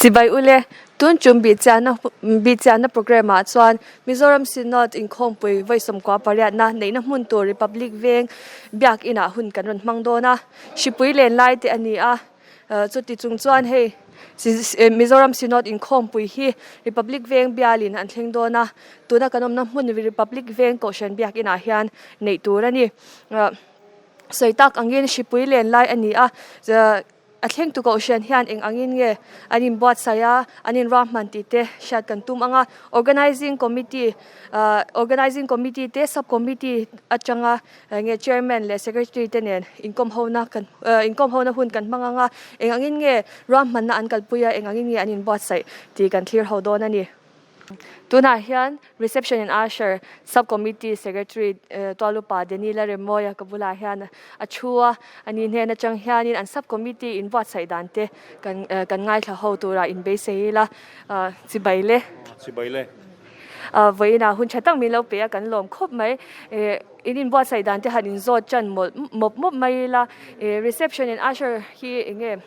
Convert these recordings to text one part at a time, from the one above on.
Chibai ule, tun tum bihchiahna bihchiahna programme ah chuan Mizoram Synod inkhawmpui vawi sawmkua pariatna neihna hmun tur Republic Veng biakin ah hun kan rawn hmang dawn a, hripui len lai te a ni a. Chuti chung chuan hei Mizoram Synod inkhawmpui hi Republic Veng bialin an thleng dawn a, tuna kan awmna hmun Republic Veng Kohhran biakinah hian neih tur a ni. Sawi tak angin hripui len lai a ni a, a thlengtu Kohhran hian eng angin nge an inbuatsaih a, an inruahman tih te hriat kan tum ang a. Organising Committee Organising Committee te Sub Committee atanga Enge Chairman leh Secretary te nen inkawm hona kan inkawm hona hun kan hmang ang a, eng angin nge ruahmanna an kalpui a, eng angin nge an inbuatsaih tih kan thlir ho dawn a ni. Tunah hian Reception and Usher Sub Committee Secretary Tualupa Denila Remawia ka bulah hian a thu a, ani hnen atang hianin an Sub Committee inbuatsaih dan te kan kan ngaithla ho turah inbeisei ila chibai le. Chibai le. Vawiinah hun tha tak min lo pe a, kan lawm khawp mai. In inbuatsaih dan te han inzawt tan mawlh mawp mawp mai ila, reception and usher hi eng nge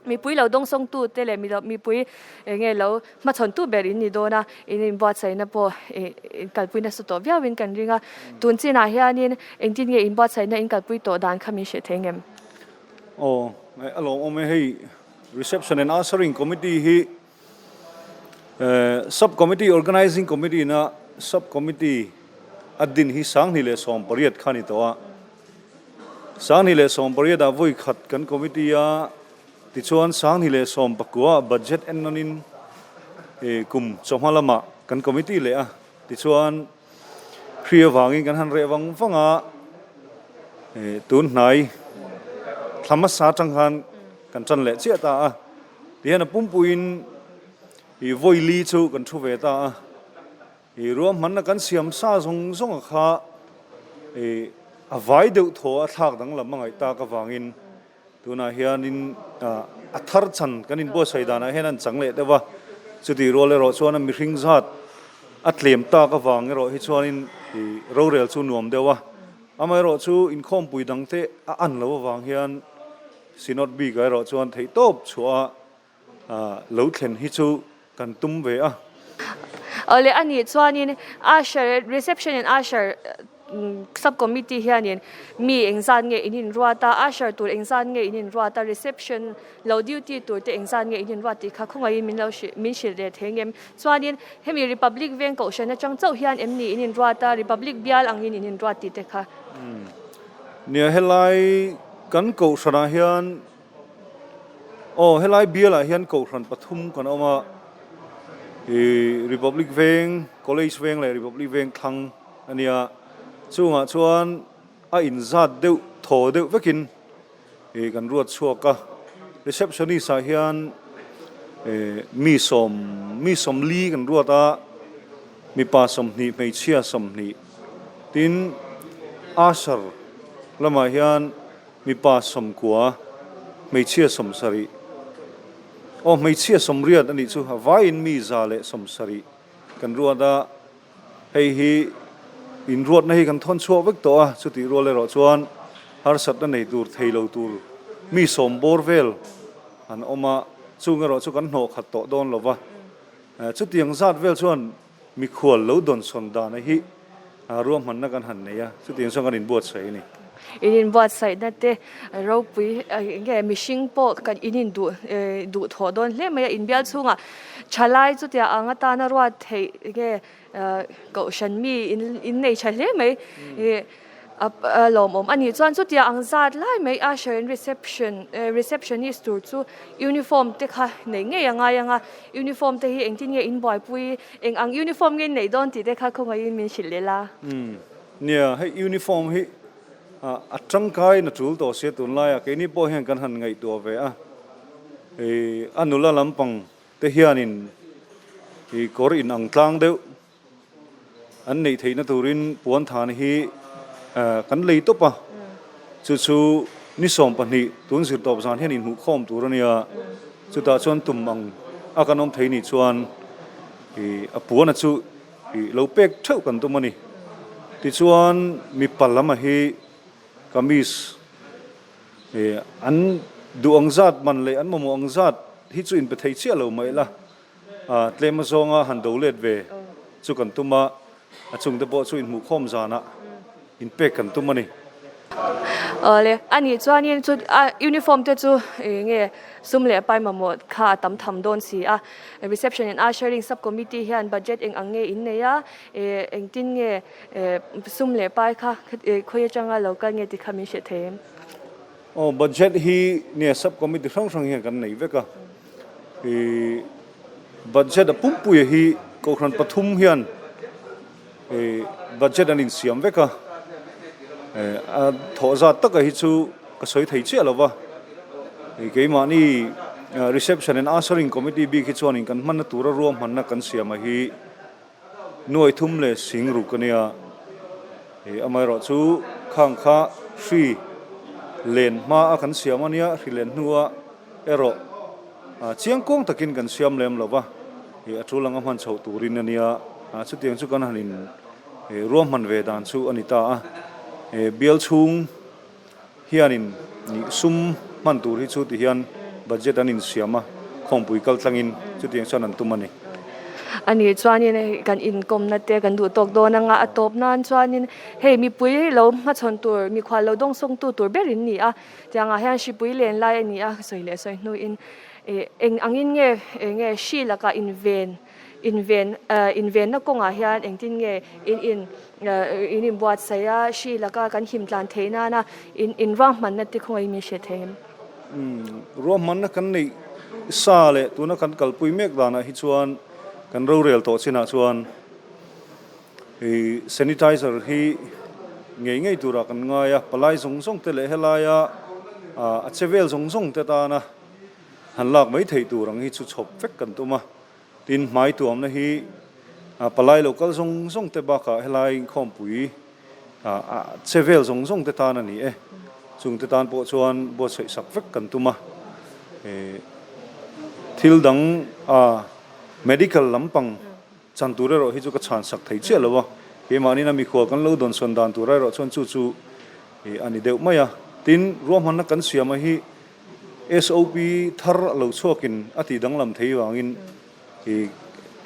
mipui lo dawngsawng tu te leh mipui eng nge lo hmachhawn tu ber in ni dawn a, in inbuatsaihna pawh in kalpui nasa tawh viau in kan ring a. Tun chinah hianin engtin nge inbuatsaihna in kalpui tawh dan kha min hrilh thei ngem? Aw, a lawmawm e hei reception and ushering committee hi Sub Committee Organising Committee na Sub Committee a din hi 2018 kha a ni tawh a. 2018 ah vawi khat kan committee a tichuan 2019 ah budget en nawnin kum chawhma lamah kan committee leh a tichuan hri avangin kan han reh vang vang a tun hnai thla hmasa atang khan kan tan leh chiah ta a. Tihian a pumpuiin i vawi li chu kan thu ve ta a, i ruahmanna kan siam sa zawng zawng a kha i a vai deuh thaw a thlak danglam a ngaih tak avangin tunah hianin a thar chan kan inbuatsaih danah hian an chang leh deuh a, chutih rual erawh chuan a mihring zat a tlem tak avang erawh hi chuanin i rorel chu nuam deuh a, amaherawh chu inkhawmpui dangte a an loh avang hian Synod bikah erawh chuan theihtawp chhuah a lo thlen hi chu kan tum ve a. Awle a nih chuanin Usher, Reception and Usher Sub Committee hianin mi engzat nge in inruat a, Usher tur engzat nge in inruat a, Reception lo duty tur te engzat nge in inruat tih kha khawngaihin min lo hrilh min hrilh leh thei ngem. Chuanin hemi Republic veng kohhran atang chauh hian em ni in inruat a, Republic bial angin in inruat tih te kha. Nia helai kan kohhranah hian aw helai bialah hian kohhran pathum kan awm a, ih Republic Veng, College Veng leh Republic Veng thlang a nia, chungah chuan a inzat deuh thaw deuh vekin ih kan ruat chhuak a, receptionist ah hian ih mi sawm mi sawmli kan ruat a, mipa 20 hmeichhia 20. Tin, Asher lamah hian mipa 90, hmeichhia 70, aw hmeichhia 80 a nih chu, a vaiin mi 170 kan ruat a, hei hi inruatna hi kan thawn chhuak vek tawh a, chutih rual erawh chuan harsatna nei tur thei lo tur mi 10 bawr vel an awm a, chung erawh chu kan hnawh khat tawh dawn lo va, chutiang zat vel chuan Mikhual lo dawnsawn dana hi ruahmanna kan han nei a, chutiang chuan kan inbuatsaih a ni. In inbuatsaihna te ropui nge mihring pawh kan in induh duh thawh dawn hle mai a, inbial chhungah thalai chutia ang atana ruat theih nge kohhran mi in nei tha hle mai. A lawmawm a nih chuan chutia ang zat lai mai usher and reception receptionist tur chu uniform te kha nei ngei a ngai ang a, uniform te hi engtin nge in buaipui eng ang uniform nge in neih dawn tih te kha khawngaihin min hrilh leh la. Umm nia hei uniform hi a tangkai na tul tawh sia tunlaiah keini pawh hian kan han ngaihtuah ve a, ih a nula lampang te hianin ih kawr inang tlang deuh An neih theihna turin puan than hi kan lei tawp a, chu chu ni 12 tun zir tawp zan hian inhmuhkhawm tur a nia, chutah chuan tum ang a kan awm thei nih chuan a puana chu lo pek theuh kan tum a ni. Tichuan mipa lama hi kamis an duh ang zat man leh an mamawh ang zat. hi chu inpe thei chiah lo mai la, tlem azawnga han do let ve chu kan tum a, a chungte pawh chu inhmuhkhawm zanah inpek kan tum a ni. Awle, a nih chuanin chu uniform te chu eng nge sum leh pai mamawh kha a tam tham dawn si a, reception and ushering sub committee hian budget eng ang nge in nei a, engtin nge sum leh pai kha khawi atanga lo kal nge tih kha min hrilh thei em? Aw, budget hi nia sub committee hrang hrang hian kan nei vek a, ih budget a pumpuia hi kohhran pathum hian ih budget an insiam vek a, eh a thawh zat taka hi chu ka sawi thei chiah lo va, ih keimahni reception and ushering committee bik hi chuanin kan hmanna tura ruahmanna kan siam a hi. Nuai thum leh sing ruk a nia. Ih amaherawh chu khang kha hri len hma a kan siam a nia, hri len hnua erawh chiang kawng takin kan siam lem lo va, ih a tul anga hman chhoh turin a nia. Chutiang chu kan han in ruahman ve dan chu a ni ta a. Bial chhung. Hianin sum hman tur hi chu ti hian budget an insiam a, khawmpui kal tlangin chutiang chuan an tum a ni. A nih chuanin hei kan inkawmna te kan duh tawk dawn anga a tawp nan chuanin hei mipui lo hmachhawn tur mikhual lo dawngsawngtu tur ber in ni a, tiangah hian hripui len lai a ni a, sawi leh sawi hnuin ih eng angin nge eng nge hri lakah inven Inven invenna kawngah hian engtin nge in in in inbuatsaih a, hri laka kan him tlan theih nana in in ruahmanna te khawngaih min hriat thei em? Umm ruahmanna kan neih sa leh tuna kan kalpui mek danah hi chuan kan rorel tawh chinah chuan ih sanitizer hi ngei ngei turah kan ngai a, palai zawng zawng te leh helaia a che vel zawng zawng te tana han lak mai theih tur ang hi chu chhawp vek kan tum a. Tin, hmai tuamna hi palai lo kal zawng zawng te bakah helai inkhawmpui a che vel zawng zawng te tan a ni e. Chung te tan pawh chuan buatsaih sak vek kan tum a. Thil dang medical lampang chan tur erawh hi chu ka chhan sak thei chiah lo a. Keimahniin a mikhual kan lo dawnsawn dan tur erawh chuan chu chu a ni deuh mai a. Tin, ruahmanna kan siam a hi SOP thar a lo chhuakin a tih danglam thei vangin i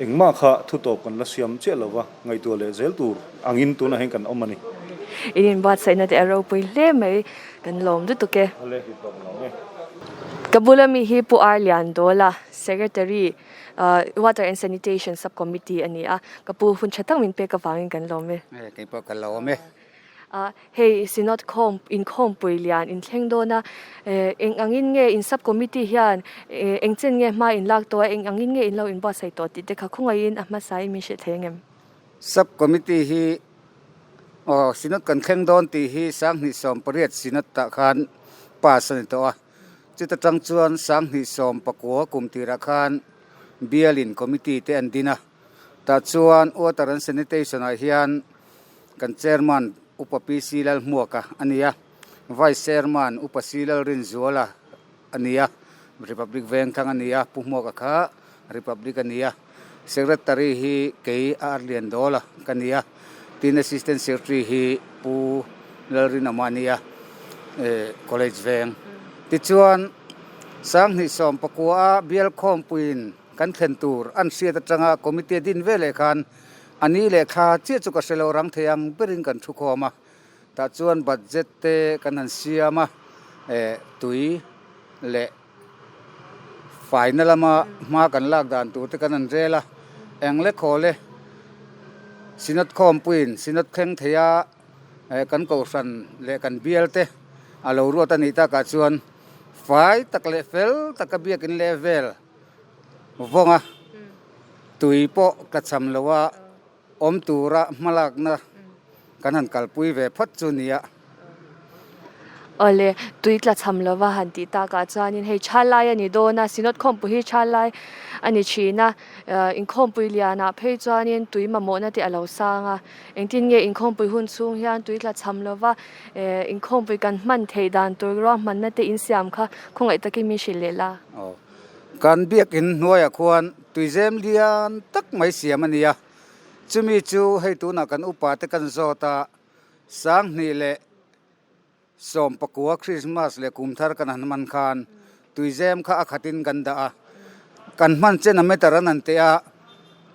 engmah kha thutawp kan la siam chiah lo va, ngaihtuah leh zel tur angin tunah hian kan awm a ni. In inbuatsaihna te a ropui hle mai, kan lawm lutuk e. Awle, hi tawp lo e. Ka bula mi hi Pu Ar Lian Dawla, Secretary, Water and Sanitation Sub Committee a ni a, ka pu hun tha tak min pek avangin kan lawm e. Keipawh ka lawm e. Hei Synod khawm inkhawmpui lian inthleng dawn a, eng angin nge in sub committee hian eng chen nge hma in lak tawh a, eng angin nge in lo inbuatsaih tawh tih te kha khawngaihin a hmasain min hrilh thei angem? Sub committee hi aw Synod kan thleng dawn tih hi 2018 Synod tah khan pass a ni tawh a, chuta tang chuan 2019 kum tirah khan bialin committee te an din a, tah chuan water and sanitation ah hian Kan Chairman Upa PC Lalhmuaka a ni a, Vice Chairman Upa C Lalrinzuala a ni a, Republic Vengthlang a ni a, Pu Hmuaka kha Republic a ni a, Secretary hi kei a Arliandawla ka ni a, tin Assistant Secretary hi Pu Lalrinawma a ni a, College Veng. Tichuan, 2019 a bial khawmpuiin kan thlen tur an hriat atanga committee a din veleh khan A ni leh thla chiah chu ka hre lo rang thei ang berin kan thu khawm a, tah chuan budget te kan han siam a, eh tui leh faina lama hma kan lak dan tur te kan han rel a, eng le khaw le Synod khawmpuiin Synod thleng thei a, eh kan kohhran leh kan bial te a lo ruat a nih takah chuan fai tak leh fel taka biakin leh vel vawng a. Tui pawh ka cham lo a, awm tura hmalakna kan han kalpui ve phawt chu nia. Awle, tui tla cham lova han tih takah chuanin hei tha lai a ni dawn a, Synod khawmpui hi tha lai a ni thin a, inkhawmpui lianah phei chuanin tui mamawhna te a lo sang a, engtin nge inkhawmpui hun chhung hian tui tla cham lova inkhawmpui kan hman theih dan tur ruahmanna te insiam kha khawngaih takin min hrilh leh la. Kan biakin hnuaiah khuan tuizem lian tak mai siam a ni a, chumi chu hei tunah kan upa te kan zawt a, 2019 Christmas leh kum thar kan han hman khan tuizem kha a khatin kan dah a. Kan hman chen a meter an han teh a,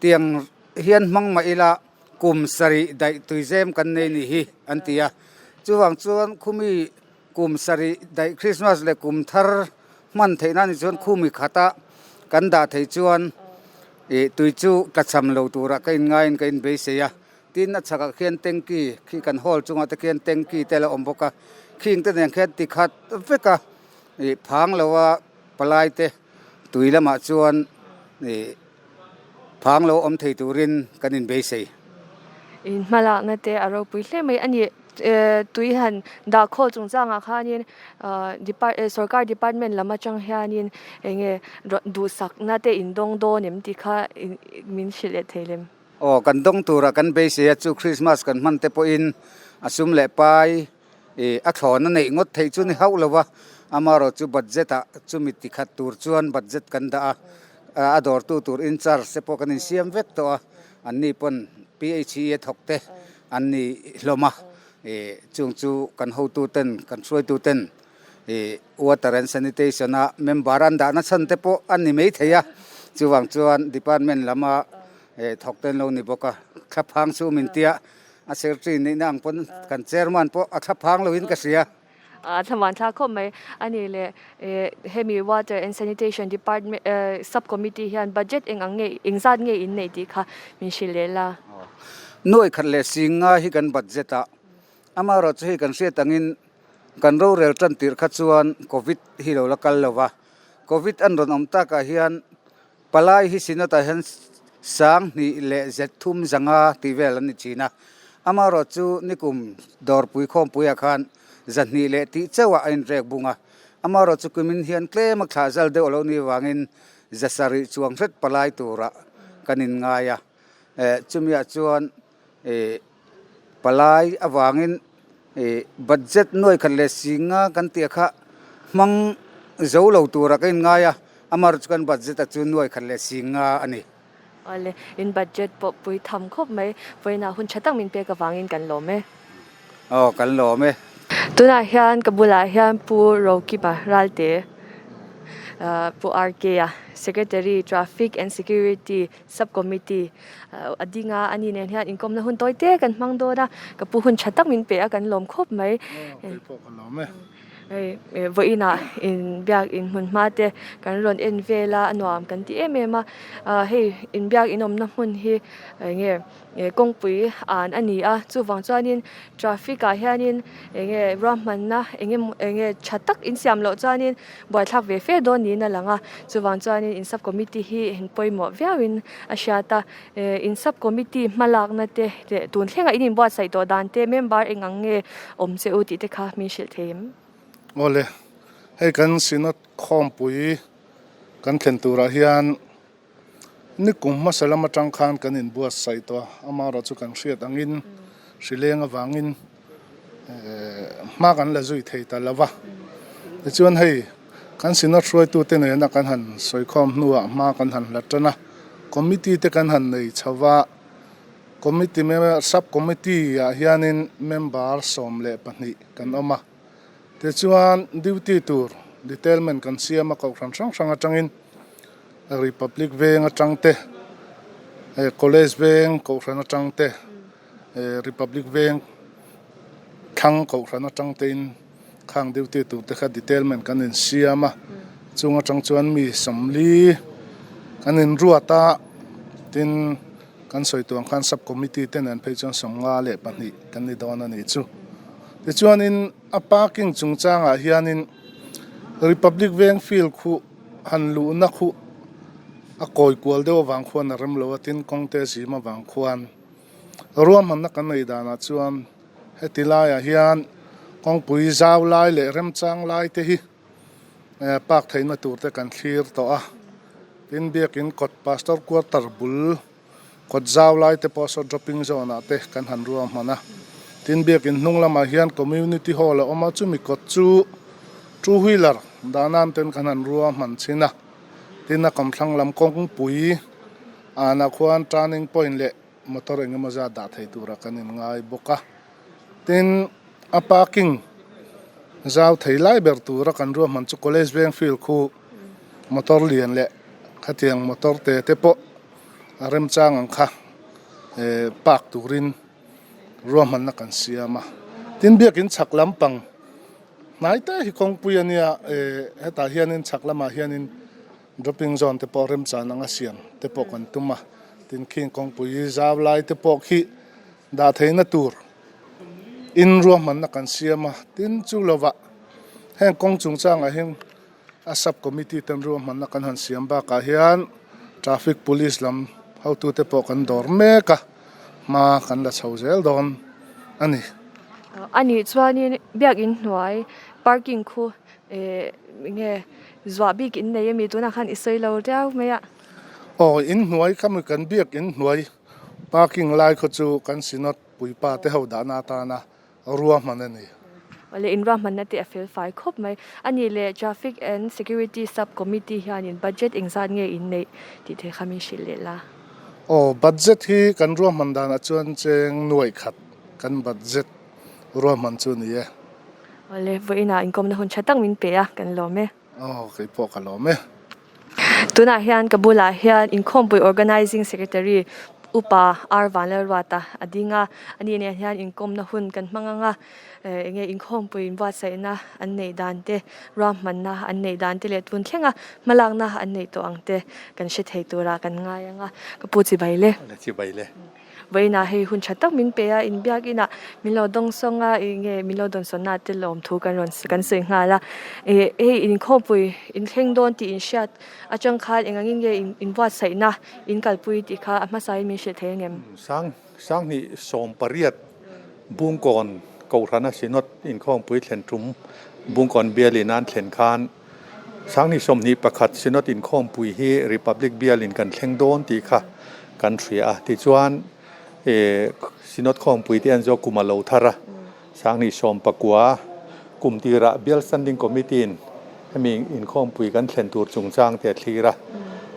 tiang hian hmang mah ila kum sarih daih tuizem kan nei ni hi an ti a. Chuvang chuan khumi kum sarih daih Christmas leh kum thar hman theih nan chuan khumi khata kan dah theih chuan ih tui chu tlachham lo turah ka inngaiin ka inbeisei a. Tin a chhakah khian tanky khi kan hall chungah te khian tanky te a la awm bawk a, khing te nen khian tikhat vek a ih phang lo a palai te tui lamah chuan ih phang lo awm thei turin kan inbeisei. In hmalakna te a ropui hle mai a ni. Tui han dah khawl chungchangah khanin sorkar department lam atang hianin eng nge duhsakna te in dawng dawn em tih kha min hrilh leh thei lem. Aw kan dawng tura kan beisei a chu Christmas kan hman te pawhin a sum leh pai ih a thlawn a neih ngawt theih chu ni hauh lo va, amaherawh chu budget ah chumi tikhat tur chuan budget kan dah a, a dawrtu tur incharge te pawh kan insiam vek tawh a, anni pawn PHE a thawk te an ni hlawm a, ih chung chu kan hotu ten kan hruaitu ten ih water and sanitation a member an dahna chhan te pawh a ni mai thei a, chuvang chuan department lama eh thawk te an lo ni bawk a, thlaphang chu min tia a secretary nihna ang pawn kan chairman pawh a thlaphang loin ka hria. A thlamuan thlak khawp mai a ni le eh hemi water and sanitation department eh sub committee hian budget eng ang nge engzat nge in neih tih kha min hrilh leh la. Nuai khat leh singa hi kan budget a, amaherawhchu hei kan hriat angin Kan rorel tan tirh kha chuan Covid hi lo la kal lo va, Covid an rawn awm takah hian palai hi Synod ah hian sang hnih leh zet thum zanga tih vel an ni thin a, amaherawh chu nikum dawrpui khawmpuiah khan zahnih leh tih chauhah a inrek bung a, amaherawh chu kumin hian tlem a thlah zal deuh a lo nih vangin zasarih chuang hret palai turah kan inngai a, eh chumiah chuan eh Palai avangin ih budget nuai khat leh singa kan tih kha hmang zo lo tura ka inngai a, amar chu kan budget a chu nuai khat leh singa a ni. Awle, in budget pawh pui tham khawp mai, vawiinah hun tha tak min pek avangin kan lawm e. Aw, kan lawm e. Tunah hian ka bulah hian Pu Rokipa Ralte, Pu RK a, Secretary, Traffic and Security Sub Committee a ding a, ani nen hian inkawmna hun tawi te kan hmang dawn a, ka pu hun tha tak min pe a kan lawm khawp mai. Aw, kei pawh ka lawm e. Hei vawiinah inbiak in hmun hma te kan rawn en vel a, a nuam kan ti em em a, hei inbiak in awmna hmun hi eng nge kawngpui an a ni a, chuvang chuanin traffic ah hianin eng nge ruahmanna eng emaw eng nge tha tak insiam loh chuanin buaithlak ve fe dawn niin a lang a, chuvang chuanin in sub committee hi in pawimawh viauin a hriat a, eh in sub committee hmalakna te leh tun thlengah in inbuatsaih tawh dan te member eng ang nge awm che u tih te kha min hrilh thei em? Awle, hei kan Synod khawmpui kan thlen turah hian ni kum hmasa lam atang khan kan inbuatsaih tawh a, amaherawh chu kan hriat angin hrileng avangin hma kan la zui thei ta lo va. Tichuan hei kan Synod hruaitute nena kan han sawikhawm hnuah hma kan han hlat tan a, committee te kan han nei chho va, committee member sub committee ah hianin member 12 kan awm a, tichuan duty tur detailment kan siam a kohhran hrang hrang atangin Republic veng atang te, college veng kohhran atang te, Republic veng thlang kohhran atang tein khang duty tur te kha detailment kan insiam a, chung atang chuan mi 40 kan inruat a, tin kan sawi tuang khan sub committee te nen phei chuan 52 kan ni dawn a nih chu. Tichuanin a parking chungchangah hianin Republic veng field khu han luhna khu a kawi kual deuh avang khuan a rem lo a, tin kawng te zim avang khuan Ruahmanna kan nei danah chuan heti laiah hian kawngpui zau lai leh remchang lai te hi park theihna tur te kan thlir tawh a. Tin, biakin kawt Pastor Quarter bul kawt zau lai te pawh saw dropping zone ah te kan han ruahman a. Tin, biakin hnung lamah hian Community Hall a awm a, chumi kawt chu two wheeler dah nan ten kan han ruahman chhin a. Tin, a kawmthlang lam kawngpui Anah khuan turning point leh motor eng emaw zat dah thei turah kan inngai bawk a. Tin, a parking zau thei lai ber tura kan ruahman chu College Veng field khu motor lian leh. Khatiang motor te te pawh a remchang ang kha park turin ruahmanna kan siam a. Tin biakin chhak lampang hnai te hi kawngpui a nia hetah hianin chhak lamah hianin dropping zone te pawh remchan anga siam te pawh kan tum a. Tin khing kawngpui zau lai te pawh khi dah theihna tur in ruahmanna kan siam a. Tin chu lovah heng kawng chungchangah hian A sub committee ten ruahmanna kan han siam bakah hian traffic police lam hotute pawh kan dawr mek a, hma kan la chho zel dawn a ni. A nih chuanin biakin hnuai parking khu eh nge zuah bik in nei ami tunah khan i sawi lo riau mai a. Aw in hnuai khami kan biakin hnuai parking lai khaw chu kan synod puipa te ho dahna atana ruahman a ni. Awle in ruahmanna te a fel fai khawp mai. A nih leh Traffic and Security Sub Committee hianin budget engzat nge in neih tih thei kha min hrilh leh la. Aw, budget hi kan ruahman danah chuan cheng nuaih khat kan budget ruahman chu a ni e. Awle, vawiinah inkawmna hun tha tak min pe a, kan lawm e. Aw, kei pawh ka lawm e. Tunah hian ka bulah hian Inkhawmpui Organising Secretary Upa R Vanlalruata a ding a, ani nen hian inkawmna hun kan hmang ang a, eng nge Inkhawmpui inbuatsaihna an neih dan te, ruahmanna an neih dan te leh tun thlenga hmalakna an neih tawh ang te kan hre thei turah kan ngai ang a, ka pu chibai le. Chibai le. Vawiinah hei hun tha tak min pe a, inbiak inah min lo dawngsawng a, ih nge min lo dawnsawnna te lawm thu kan rawn kan sawi nghal a. Ih hei inkhawmpui inthleng dawn tih inhriat atang khan eng angin nge inbuatsaihna in kalpui tih kha a hmasain min hrilh thei angem? Sang Sanghnih 18 Bungkawn Kohhrana Synod inkhawmpui thlen tum Bungkawn bialin an thlen khan Sanghnih 21 Synod inkhawmpui hi Republic bialin kan thleng dawn tih kha kan hria a. Tichuan Synod khawmpui te an zawk kum a lo thar a. Sanghnih 19 kum tirah Bial Standing Committee in hemi inkhawmpui kan thlen tur chungchang te a thlir a.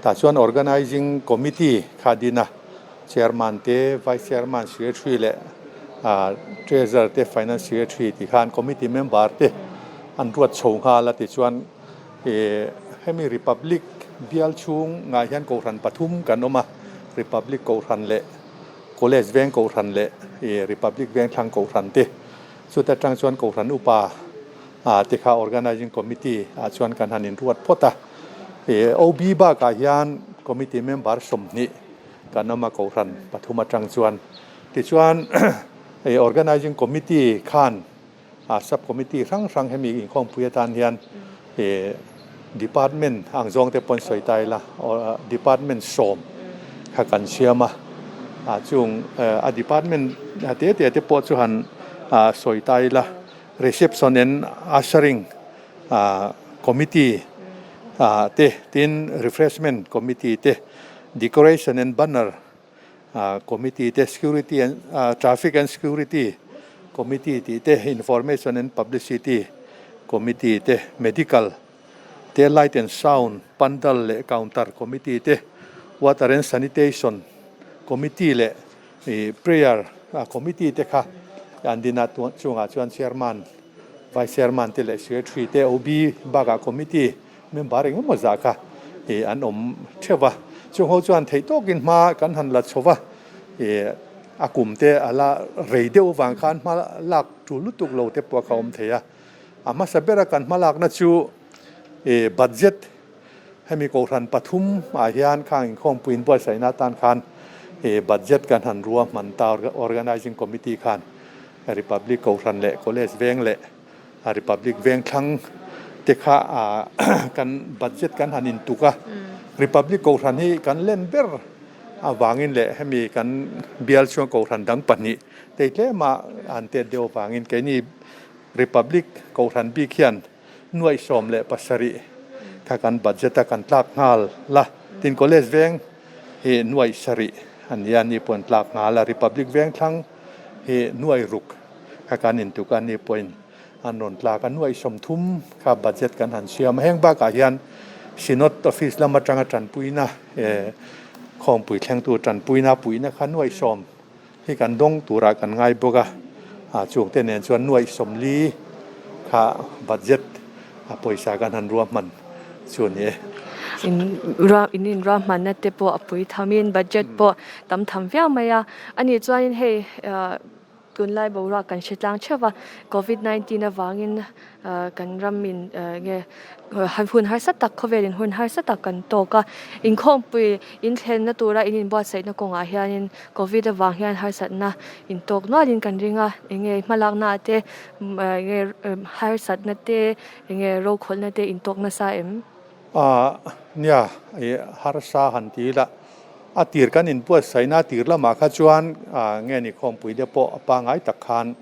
Tah chuan Organising Committee kha a din a. Chairman te, Vice Chairman, Secretary leh Treasurer te, Finance Secretary tih khan Committee member te an ruat chho nghal a tichuan hemi Republic bial chhung ngah hian Kohhran pathum kan awm a, Republic Kohhran leh College Veng Kohhran leh Republic Vengthlang Kohhran te. Chuta tang chuan Kohhran upa te kha Organising Committee ah chuan kan han inruat phawt a. OB bakah hian Committee member 20 kan awm a Kohhran pathum atang chuan. Tichuan Organising Committee khan Sub Committee hrang hrang hemi inkhawmpui atan hian Department ang zawng te pawn sawi ta ila Department sawm kha kan siam a. Chung a Department te te te pawh chu han sawi ta ila Reception and Ushering Committee te tin Refreshment Committee te Decoration and Banner Committee te Security and Traffic and Security Committee tih te Information and Publicity Committee te Medical te Light and Sound Pandal leh Counter Committee te Water and Sanitation Committee leh Prayer Committee te kha an din a chungah chuan Chairman, Vice Chairman te leh Secretary te OB bakah Committee member eng emaw zah kha an awm theuh a. Chung ho chuan theih tawkin hma kan han la chho va, a kum te a la rei deuh avang khan hma lak tul lutuk lo te pawh kha awm thei a. A hmasa bera kan hma lakna chu budget Hemi Kohhran pathum ah hian khang inkhawmpui inbuatsaihna atan khan budget kan han ruahman ta Organising Committee khan Republic Kohhran leh College Veng leh Republic Vengthlang te kha kan budget kan han intuk a. Republic Kohhran hi kan len ber avangin leh hemi kan bial chhunga Kohhran dang pahnih tei tlema an tet deuh avangin keini Republic Kohhran bik hian Nuaih 17 kha kan budget a kan tlak nghal la, tin College veng hi nuaih sarih a nia ni pawh an tlak nghal a, Republic veng thlang hi nuaih ruk kha kan intuk a ni pawhin an rawn tlak a, nuaih 30 kha budget kan han siam a, heng bakah hian Synod office lam atanga tanpuina khawmpui thlengtu tanpuina puihna kha nuaih sawm Hi kan dawng turah kan ngai bawk a, ah chungte nen chuan nuaih 40 kha budget a pawisa kan han ruahman chu a ni e. In ruah in inruahmanna te pawh a pui thamin budget pawh tam tham viau mai a. Anih chuanin hei ah tunlai boruak kan hre tlang theuh va, covid 19 avangin ah kan ram in ah nge hun harsa tak khawvelin hun harsa tak kan tawk a. Inkhawmpui in thlenna tura in inbuatsaihna kawngah hianin covid avang hian harsatna intawk nualin kan ring a. Eng nge hmalakna te eng nge harsatna te Eng nge rokhawlhna te intawk nasa em? Aah nia, i harsa han ti ila, a tir kan inbuatsaihna a tir lamah kha chuan nge ni khawmpui te pawh a pangngai tak khan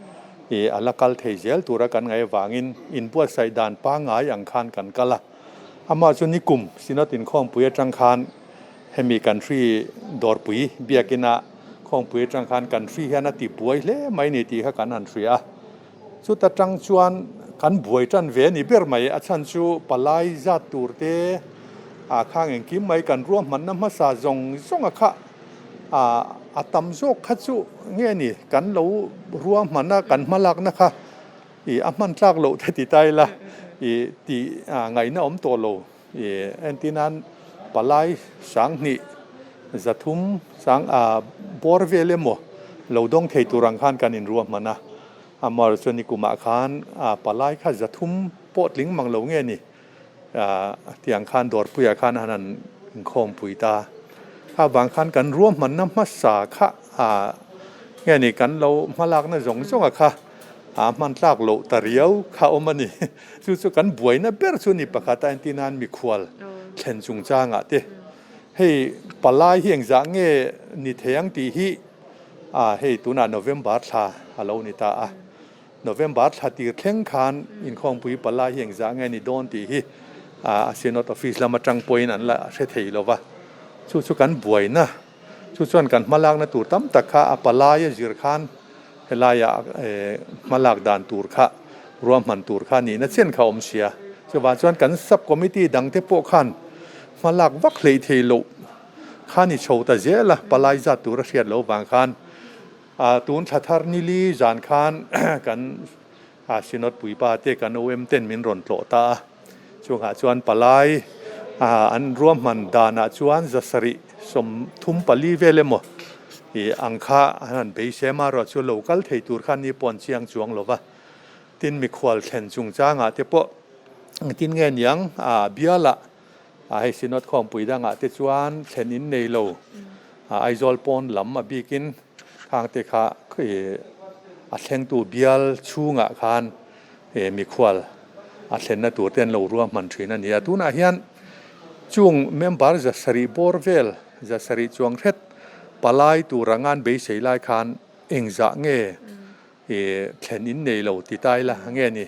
i a la kal thei zel tura kan ngaih avangin inbuatsaih dan pangngai ang khan kan kal a. Amah chu nikum Synod inkhawmpui atang khan hemi kan hri dawrpui biakina khawmpui atang khan kan hri hian a ti buai hle mai ni tih kha kan han hria a. Chuta tang chuan kan buai tan ve a ni ber mai. A chhan chu palai zat tur te ah khang engkim mai kan ruahmanna hmasa zawng zawng a kha ah a tam zawk kha chu nge ni kan lo ruahman a kan hmalakna kha ih a hman tlak loh te ti ta ila ih tih ngaihna awm tawh lo. Ih entirnan palai 2000 300 sang ah bawr vel emaw lo dawng thei tur ang khan kan inruahman a. Amar chuan ni kumah khan palai kha 300 pawh tling mang lo nge ni tiang khan dawrpuiah khan an han inkhawmpui ta. Kha vang khan kan ruahmanna hmasa kha nge ni kan lo hmalakna zawng zawnga kha a hman tlak loh ta riau kha awm a ni. Chu chu kan buaina ber chu ni pakhat a entir nan mikhual thlen chungchangah te hei palai hi engzah nge ni thei ang tih hi A, hei tunah November thla a lo ni ta a. November thla tir thleng khan inkhawmpui palai hi engzah nge ni dawn tih hi a Synod Office lam atang pawhin an la hre thei lo va. Chu chu kan buaina, chu chuan kan hmalakna tur tam tak kha a palai a zir khan helaiah hmalak dan tur kha ruahman tur kha nihna chen kha awm sia. Chuvang chuan kan Sub Committee dangte pawh khan hmalak vak hleih thei loh Khan i chho ta zel a, palai zat tur a hriat loh vang khan tun thla thar nili zan khan kan Synod puipa te kan OM ten min rawn tlawh ta a, chungah chuan palai an ruahman danah chuan 734 vel emaw i ang kha an han beisem a, ruah chu lo kal thei tur khan ni pawh an chiang chuang lo va, tin mikhual thlen chungchangah te pawh engtin nge niang bialah A hei Synod khawmpui dangah te chuan thlen in nei lo. Aizawl pawn lam a bikin khang te kha a thlengtu bial chhungah khan mikhual a thlenna tur te an lo ruahman thin a ni a. Tunah hian chung member 700 bawr vel, 700 chuang hret palai tur anga an beisei lai khan engzah nge I thlen in nei lo ti ta ila nge ni?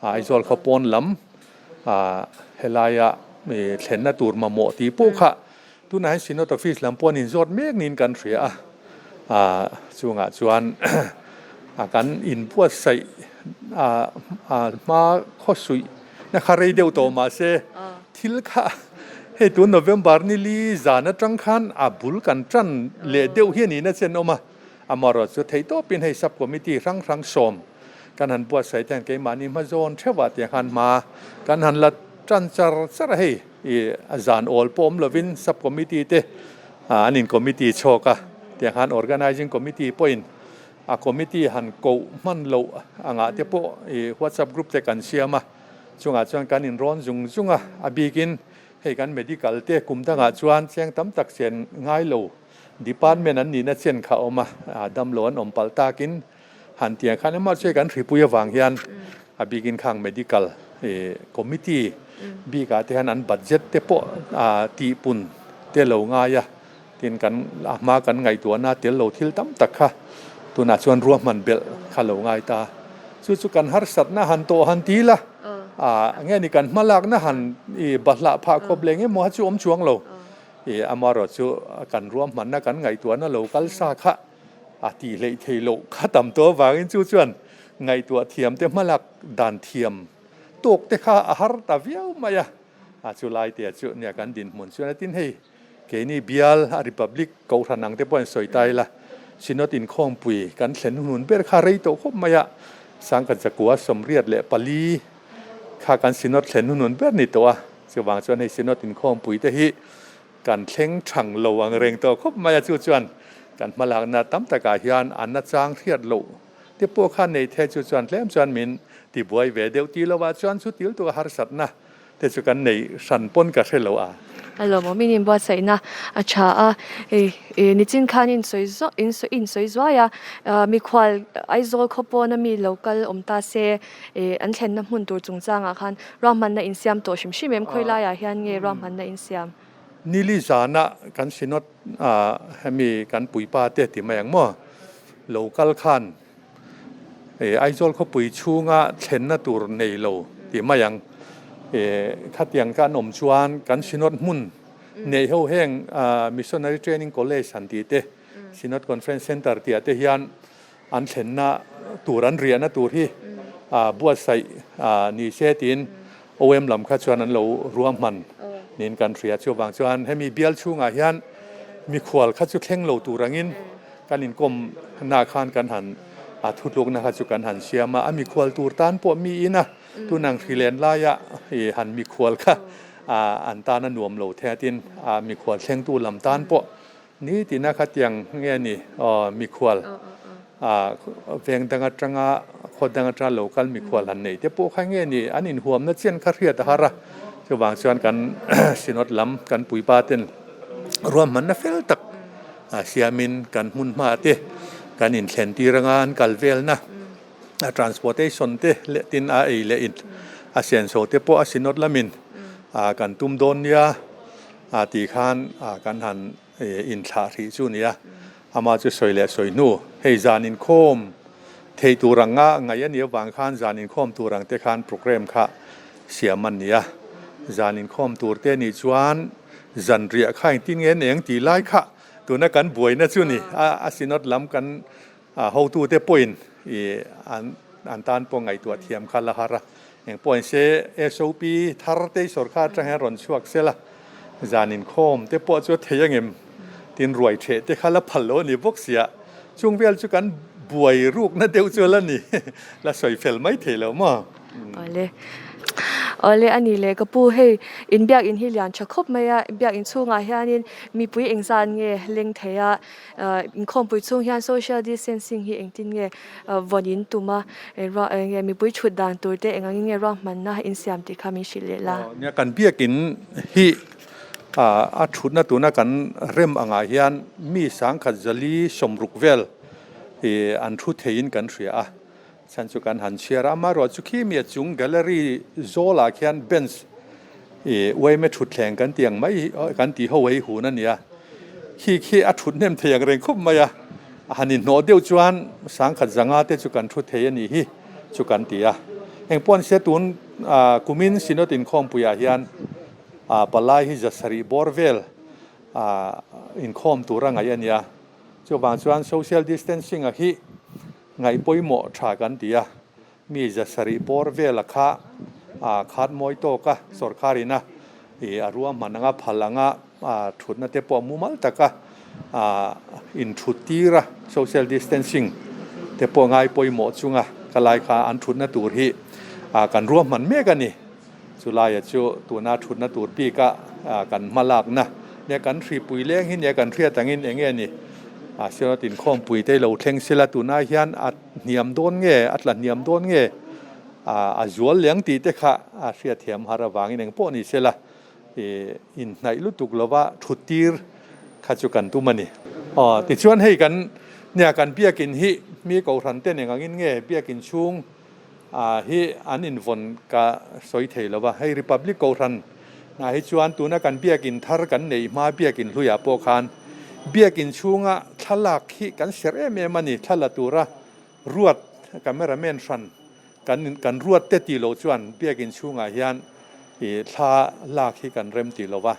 Aizawl khaw pawn lam helaia thlenna tur mamawh tih pawh kha tunah hian Synod Office lam pawh an inzawt mek niin kan hria a, chungah chuan kan inbuatsaih hma khawsuih na kha rei deuh tawh mahse thil kha hei tun November ni li zan atang khan a bul kan tan leh deuh hi a nihna che an awm a. Amaherawh chu theih tawpin hei sub committee hrang hrang sawm kan han buatsaih te hian keimahni hma zawn theuhah tiang khan hma kan han la tan char char a hei ih a zan awl pawh awm lovin sub committee te an in committee chhawk a tiang khan organising committee pawhin a committee han koh hman loh angah te pawh ih whatsapp group te kan siam a chungah chuan kan inrawn zung zung a a bikin hei kan medical te kum dangah chuan cheng tam tak chen ngai lo. Department an nihna chen kha a awm a, damlo an awm palh takin han tiang khan emaw chu kan hripui avang hian a bikin khang medical committee bikah te hian an budget te pawh tihpun te lo ngai a, tin kan a hma kan ngaihtuahna tel lo thil tam tak kha tunah chuan ruahman belh kha lo ngai ta. Chu chu kan harsatna han tawh han ti la, nge ni kan hmalakna han bahlah phah khawp leh eng emaw kha chu awm chuang lo. I amaherawh chu kan ruahmanna kan ngaihtuahna lo kal sa kha a tih hleih thei loh kha tam tawh avangin chu chuan ngaihtuah thiam te hmalak dan thiam tawk te kha a har ta viau mai a. A chu lai te chu nia kan dinhmun chuan a tin hei keini bial a Republic Kohhran ang te pawh an sawi ta ila Synod inkhawmpui kan thlen hun ber kha rei tawh khawp mai a, 1984 kha kan Synod thlen hun ber ni tawh a. Chuvang chuan hei Synod inkhawmpui te hi kan thleng thang lo ang reng tawh khawp mai a, chu chuan kan hmalakna tam takah hian an nachang hriat loh te pawh kha nei thei chu chuan tlem chuan min tibuai ve deuh ti lovah chuan chu til tuk a harsatna te chu kan nei hran pawn ka hre lo a. A lawmawm in inbuatsaihna a tha a, nichin khan in sawi zawh in sawi in sawi zuai a, mikhual Aizawl khaw pawna mi lo kal awm ta se an thlenna hmun tur chungchangah khan ruahmanna insiam tawh hrim hrim em? Khawi laiah hian nge ruahmanna insiam? Nili zana kan Synod hemi kan puipa te ti mai ang maw? Lo kal khan Aizawl khawpui chhunga thlenna tur nei lo ti mai ang. Khatiang kha an awm chuan kan Synod hmun nei ho heng Missionary Training College han tih te, Synod Conference Centre tih ah te hian an thlenna tur, an riahna tur hi buatsaih ni se tiin OM lam kha chuan an lo ruahman niin kan hria. Chuvang chuan hemi bial chhungah hian mikhual kha chu thleng lo tur angin kan inkawm na khan kan han a thutlukna kha chu kan han siam a. A mikhual tur tan pawh mi ina tunang hrilen laia han mikhual kha an tan a nuam lo thei a tin mikhual thlengtu lam tan pawh Nitina khatiang nge ni aw mikhual veng dang atanga khaw dang atanga lo kal mikhual han nei te pawh kha nge ni an inhuamna chian kha hriat a har a, chuvang chuan kan Synod lam kan puipa ten ruahmanna fel tak siamin kan hmun hma te kan inthlen tir anga an kal velna a transportation te leh tin a ei leh in a senso te pawh a Synod lamin kan tum dawn nia. A tih khan kan han inthlah hrih chu nia, ama chu sawi leh sawi hnu, hei zan inkhawm thei tur anga ngaih a nih avang khan zan inkhawm tur ang te khan programme kha siam a ni a, zan inkhawm tur te nih chuan zan riah kha engtin nge eng tih lai kha tuna kan buaina chu ni, a synod lam kan A hotute pawhin i an an tan pawh ngaihtuah thiam kha la har a, eng pawhin se SOP thar te sawrkar atang hian rawn chhuak sel a, zan inkhawm te pawh chu a thei angem tin ruai theh te kha la phal lo a ni bawk sia, chung vel chu kan buai rukna deuh chu la ni, la sawi fel mai thei lo maw? Awle. Awle a ni le ka pu hei inbiak in hi lian tha khawp mai a, biak in chhungah hianin mipui engzat nge leng thei a, Inkhawmpui chhung hian social distancing hi engtin nge vawn in tum a, enge mipui thut dan tur te eng angin nge ruahmanna insiam tih kha min hrilh leh la. Nia kan biakin hi a thutna tuna kan rem angah hian mi sangkhat zali sawmruk vel an thu theiin kan hria a, chhan chu kan han chhiar a, amaherawhchu khi mi a chung gallery zawlah khian bench ih uaime thutthleng kan tih ang mai kan tih ho ei hun a ni a, khi khi a thut hnem thei ang reng khawp mai a, a han inhnawh deuh chuan sangkhat zanga te chu kan thu thei a nih hi chu kan ti a, engpawh an se tun ah kumin Synod inkhawmpuiah hian ah palai hi zasarih bawr vel ah inkhawm tur a ngaih a ni a, chuvang chuan social distancing a hi Ngaih pawimawh tha kan ti a, mi zasarih bawr vela kha a khat mawi tawk a, sawrkar ina ih a ruahman anga phal anga thutna te pawh mumal taka inthut tir a, social distancing te pawh ngai pawimawh chunga ka lai kha an thutna tur hi kan ruahman mek a ni. Chulaia chu tuna thutna tur bika kan hma lakna nia kan hripui leng hi nia kan hriat angin eng nge ni a Synod inkhawmpui te lo thleng sela tunah hian a hniam dawn nge a tla hniam dawn nge a zual leng tih te kha a hriatthiam har avangin eng pawh ni sela inhnaih lutuk lova thut tir kha chu kan tum a ni. Aw tichuan hei kan nia kan biakin hi mi kohhran ten eng angin nge biakin chhung Ah hi an invawn ka sawi thei lo va, hei Republic Kohhran ah hi chuan tuna kan biakin thar kan neih hma biakin hluiah pawh khan biakin chhunga thlalak hi kan serh em em a ni, thla la tura ruat cameraman hran kan kan ruat te tih loh chuan biakin chhungah hian ih thla lak hi kan rem tih lo va,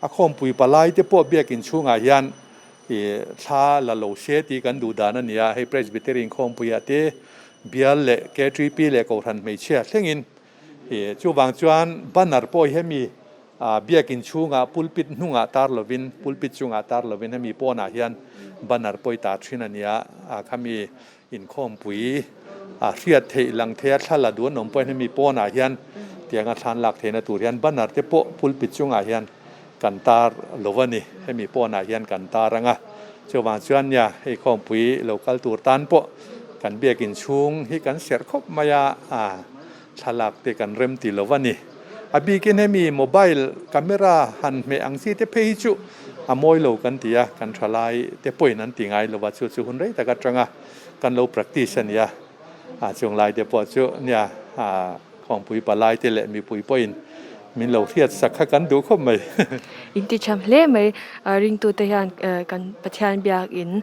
a khawmpui palai te pawh biakin chhungah hian ih thla la lo se tih kan duh dan a ni a, hei Presbytery inkhawmpuiah te Bial leh KTP leh Kohhran hmeichhia thlengin ih chuvang chuan banner pawh hi hemi biakin chhungah pulpit hnungah tar lovin pulpit chungah tar lovin hemi pawnah hian banner pawh i tar thin a nia a khami inkhawmpui a hriat theih lang theia thla la duh an awm pawhin hemi pawnah hian Tianga thlan lak theihna tur hian banner te pawh pulpit chungah hian kan tar lo a ni. Hemi pawnah hian kan tar ang a. Chuvang chuan nia hei khawmpui lo kal tur tan pawh kan biakin chhung hi kan serh khawp mai a, thlalak te kan rem ti lo a ni. A bikin hemi mobile camera han hmeh ang chi te phei hi chu a mawi lo kan ti a, kan thalai te pawhin an ti ngai lo a, chu chu hun rei tak atanga kan lo practice a nia. A chung lai te pawh chu nia khawngpui palai te leh mipui pawhin min lo hriat sak kha kan duh khawp mai. In ti tham hle mai ringtute hian kan Pathian biakin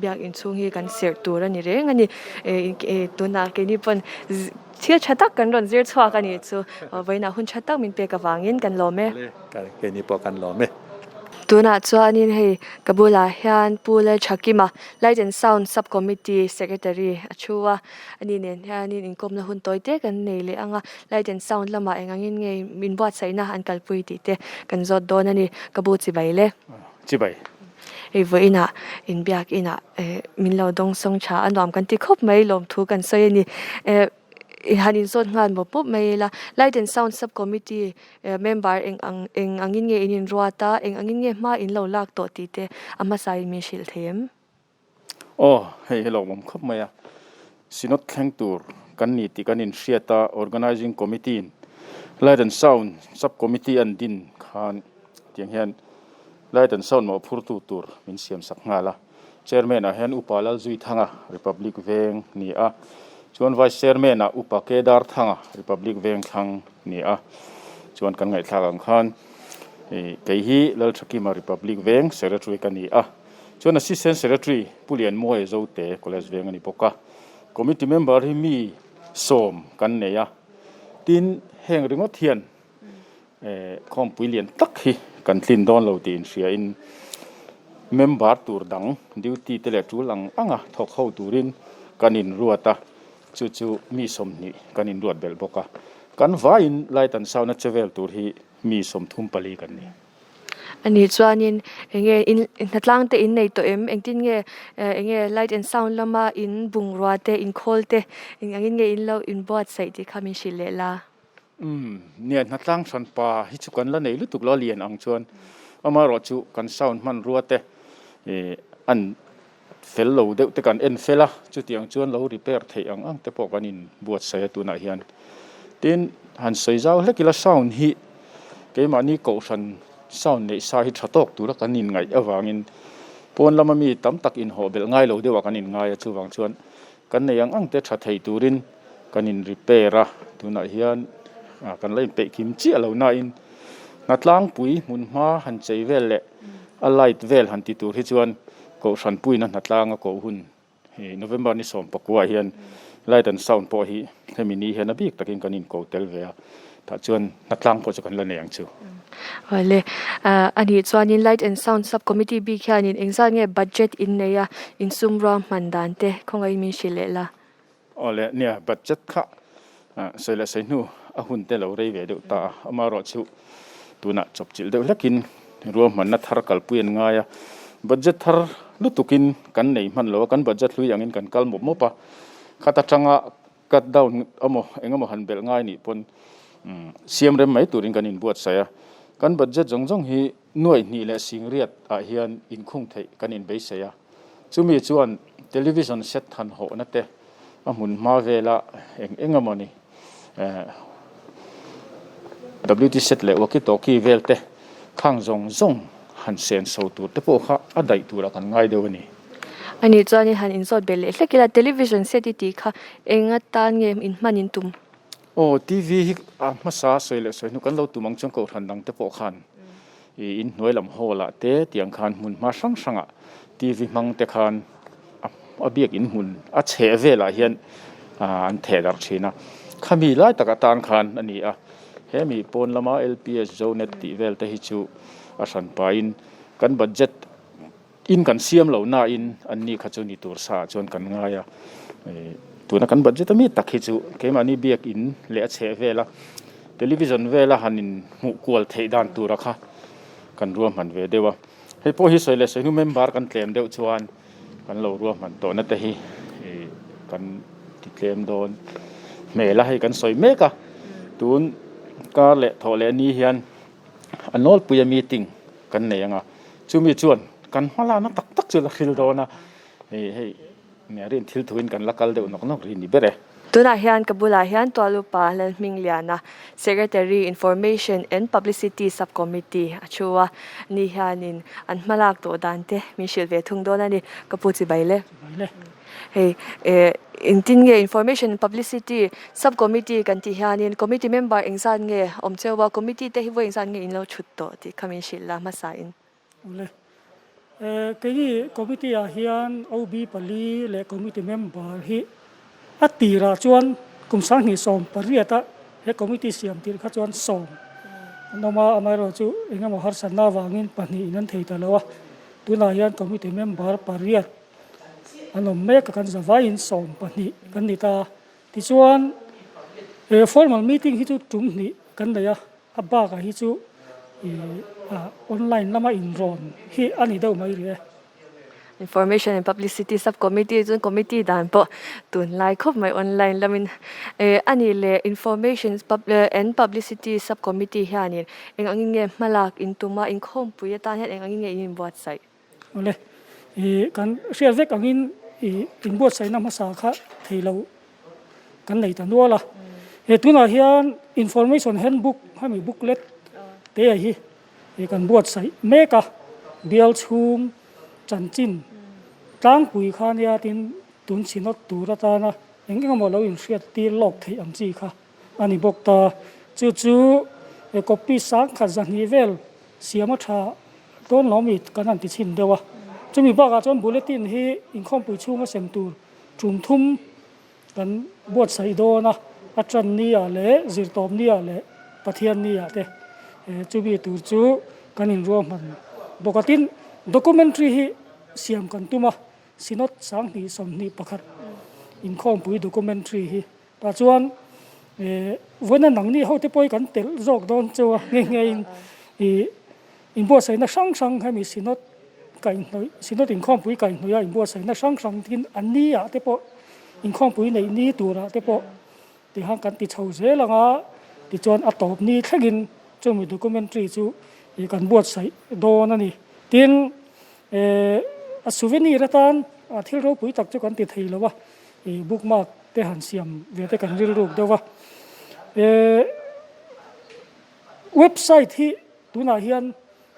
biakin chhung hi kan serh tur a ni reng a ni. Tunah keini pawn thil tha tak kan rawn zir chhuak a nih chu vawiinah hun tha tak min pek avangin kan lawm e. Keini pawh kan lawm e. Tunah chuanin hei ka bulah hian Pu Lalthakima Light and Sound Sub Committee Secretary a thu a, ani nen hianin inkawmna hun tawi te kan nei leh ang a, Light and Sound lamah eng angin nge min buatsaihna an kalpui tih te kan zawt dawn a ni, ka bu chibai le. Chibai. Hei vawiinah inbiak inah min lo dawng sawng tha a nuam kan ti khawp mai lawmthu kan sawi a ni. Han inzawt nghal mawp mawp mai ila Light and Sound Sub Committee member eng ang eng angin nge in inruat a, eng angin nge hma in lo lak tawh tih te a hmasa in min hrilh thei em? Aw, hei hi lawmawm khawp mai a. Synod thleng tur kan ni tih kan inhriat a, Organising Committee in Light and Sound Sub Committee an din khan tiang hian Light and Sound mawhphurtu tur min siam sak nghal a. Chairman ah hian Upa Lalzuithanga, Republic Veng ni a, chuan Vice Chairman ah Upa Kedar Thanga, Republic Veng thlang ni a, chuan kan ngaihthlak ang khan kei hi Lalthakima Republic Veng Secretary ka ni a, chuan Assistant Secretary Pu Lianmuaia Zote College Veng a ni bawk a, Committee member hi mi sawm kan nei a, tin heng ringawt hian Khawmpui lian tak hi kan tlin dawn lo tih inhriain member tur dang duty te leh tul ang anga thawk ho turin kan inruat a, chu chu mi 20 kan inruat belh bawk a. Kan vaiin light an sound a che vel tur hi mi 34 kan ni. A nih chuanin enge in hnatlang te in nei tawh em? Engtin nge enge light and sound lama in bungrua te in khawl te eng angin nge in lo inbuatsaih tih kha min hrilh leh la? Umm, nia hnatlang hran pa hi chu kan la nei lutuk lo a lian ang chuan amaherawh chu kan sound hmanrua te ih an fel lo deuh te kan en fel a, chutiang chuan lo repair theih ang ang te pawh kan in buatsaih a tunah hian. Tin, han sawi zau hlek ila sound hi keimahni kohhran sound neih sa hi tha tawk tura kan inngaih avangin pawn lama mi tam tak inhawh belh ngai lo deuhah kan inngai a, chuvang chuan Kan nei ang ang te tha thei turin kan in repair a, tunah hian kan la inpeih kim chiah lo nain hnatlangpui hmun hma han chei vel leh a light vel han ti tur hi chuan Kohhran puina hnatlang a koh hun hi November ni 19 ah hian light and sound pawh hi hemi ni hian a bik takin kan inko tel ve a, tah chuan hnatlang pawh chu kan la nei ang chu. Awle, a nih chuanin Light and Sound Sub Committee bik hianin engzat nge budget in nei a, insum ruang hman dan te khawngaih min hrilh leh la. Awle, nia budget kha sawi leh sawi hnu a hun te lo rei ve deuh ta a, amaherawh chu tunah chawpchilh deuh hlekin ruahmanna thar kalpui an ngai a, budget thar lutukin kan nei hman lo a, kan budget hlui angin kan kal mawp mawp a, khat atanga Cut down emaw eng emaw han belh ngai nih pawn siam rem mai turin kan inbuatsaih a, kan budget zawng zawng hi nuaih hnih leh singriat ah hian inkhung theih kan inbeisei a, chumi chuan television set han hawhna te a hmun hma vela eng eng emaw ni WT set leh walkie talkie vel te khang zawng zawng han senso tur te pawh kha a daih turah kan ngai deuh a ni. A nih chuan i han inzawt belh leh hlek ila, television set i tih kha eng atan nge in hman in tum? Aw, TV hi a hmasa sawi leh sawi hnu kan lo tum ang chuan kohhran dang te pawh khan i inhnuai lam hall ah te tiang khan hmun hma hrang hrang ah TV hmang te khan a biak in hmun a chheh velah hian an theh darh thin a, khami lai tak atan khan a ni a, hemi pawn lama LPS Zonet tih vel te hi chu a hran pahin kan budget In kan siam lo nain an ni kha chu ni tur sa ah chuan kan ngai a, tuna kan budget a mi tak hi chu keimahni biak in leh a chheh vel a, television vela han in hmuh kual theih dan tura kha kan ruahman ve deuh a, hei pawh hi sawi leh sawi hnu member kan tlem deuh chuan kan lo ruahman tawhna te hi kan ti tlem dawn hmel a, hei kan sawi mek a. Tun kar leh thawh leh ni hian a nawlpuia meeting kan nei ang a, chumi chuan kan hmalakna tak tak chu la hril dawn a, hei nia rin thil thuin kan la kal deuh nawk nawk rih ni ber e. Tunah hian ka bulah hian Tualupa Lalhmingliana, Secretary, Information and Publicity Sub-Committee a thu a, ni hianin an hmalak tawh dan te min hrilh ve thung dawn a ni. Ka pu chibai le. Chibai le. Hei eh engtin nge Information and Publicity Sub-Committee kan tih hianin Committee member engzat nge awm cheu a, Committee te hi vawi engzat nge in lo thut tawh tih kha min hrilh la hmasa in. Awle. Eh keini Committee ah hian OB pali leh Committee member hi a tirah chuan kum 2018 a he Committee siam tirh kha chuan sawm an awm a, amaherawhchu engemaw harsatna avangin pahnihin an thei ta lo a, tunah hian Committee member pariat an awm mek a, kan zavaiin 12 kan ni ta. Tichuan, he formal meeting hi chu tum hnih kan nei a, a bakah hi chu online lama inrawn hi a ni deuh mai rih e. Information and Publicity Sub-Committee chuan committee dan pawh tunlai khawp mai online lamin a nih leh Information and Publicity Sub-Committee hianin eng angin nge hmalak in tum a, inkhawmpui atan hian eng angin nge in inbuatsaih? Awle, ih kan hriat vek angin ih inbuatsaihna hmasa kha thei lo kan nei ta nual a. He tunah hian information handbook hemi booklet te hi ih kan buatsaih mek a, bial chhung chanchin tlangpui kha nia tin tun synod tur atana eng eng emaw lo inhriat tir lawk theih ang chi kha a ni bawk ta. Chu chu copy sangkhat 200 vel siam a tha dawn lo mi kan han ti chhin deuh a. Chumi bakah chuan bulletin hi inkhawmpui chhunga sem tur tum thum kan buatsaih dawn a, a tan ni ah leh zirtawp ni ah leh Pathian ni ah te chumi tur chu kan inruahman bawk a. Tin, documentary hi siam kan tum a, Synod 2021 inkhawmpui documentary hi Tah chuan vawiina nangni hote pawh hi kan telh zawk dawn cheu a, nghe nghe in ih inbuatsaihna hrang hrang hemi Synod kaihhnawih Synod inkhawmpui kaihhnawih a inbuatsaihna hrang hrang tin a ni ah te pawh inkhawmpui neih ni turah te pawh tihan kan ti chho zel ang a, tichuan a tawp ni thlengin chumi documentary chu ih kan buatsaih dawn a ni. Tin a souvenir atan thil ropui tak chu kan ti thei lo a. Ih bookmark te han siam ve te kan rilruk deuh a. Eh website hi tunah hian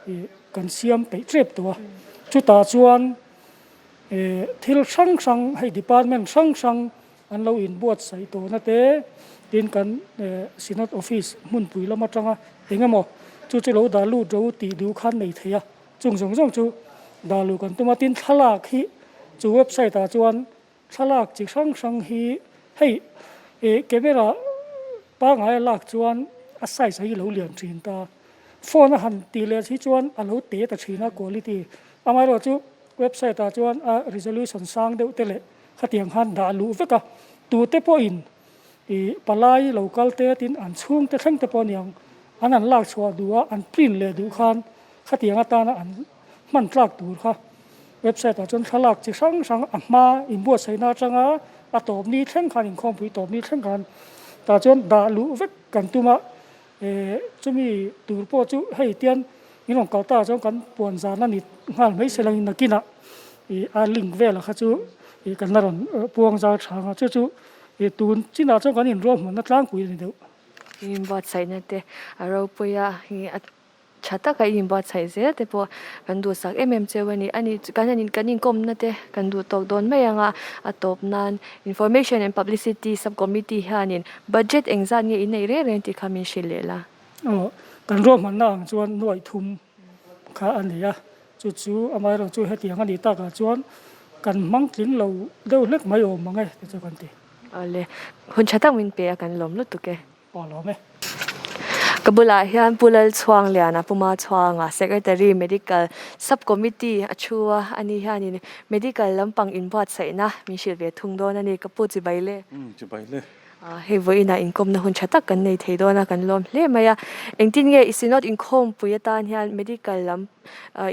ih kan siam peih tep tawh a. Chutah chuan eh thil hrang hrang hei department hrang hrang an lo inbuatsaih tawhna te tin kan eh synod office hmunpui lam atanga eng emaw chu chu lo dah lut ro tih duh khan nei thei a. Chung zawng zawng chu dah luh kan tum a, tin thlalak hi chu website ah chuan thlalak chi hrang hrang hi hei ih camera pangngai a lak chuan a size a hi lo lian thin ta, phone a han tih leh hi chuan a lo te ta thin a quality, amaherawh chu website ah chuan a resolution sang deuh te leh khatiang khan dah luh vek a, tute pawhin Ih palai lo kal te tin an chhungte thleng te pawh a niang, an han lak chhuah duh a, an print leh duh khan khatiang atana an hman tlak tur kha website ah chuan thlalak chi hrang hrang a hma inbuatsaihna atanga a tawp ni thleng khan inkhawmpui tawp ni thleng khan tah chuan dah luh vek kan tum a, eh chumi tur pawh chu hei tian in rawn kal ta chuan kan puan zan a ni nghal mai se langin nakinah ih a link velah kha chu ih kan la rawn puang zar thang a chu chu Ih tun chinah chuan kan inruahmanna tlangpui a ni deuh. I inbuatsaihna te a ropui a, ih a tha taka i inbuatsaih zel te pawh kan duhsak em em cheu a ni. Ani chu kan han kan inkawmna te kan duh tawk dawn mai ang a, a tawp nan Information and Publicity Sub Committee hianin budget engzat nge in neih reng reng tih kha min hrilh leh la. Aw, kan ruahmanna ang chuan nuaih thum kha a ni a, chu chu amaherawh chu hetiang a nih takah chuan kan hmang tling lo deuh hlek mai awm ang e ti chu kan ti. Awle, hun tha tak min pe a kan lawm lutuk e. Aw lawm e. Ka bulah hian Pu Lalchhuangliana Puma Chhuanga Secretary Medical Sub Committee a thu a, ani hianin Medical lampang inbuatsaihna min hrilh ve thung dawn a ni. Ka pu chibai le. Umm chibai le. Hei vawiinah inkawmna hun tha tak kan nei thei dawn a, kan lawm hle mai a. Engtin nge i Synod inkhawmpui atan hian Medical lam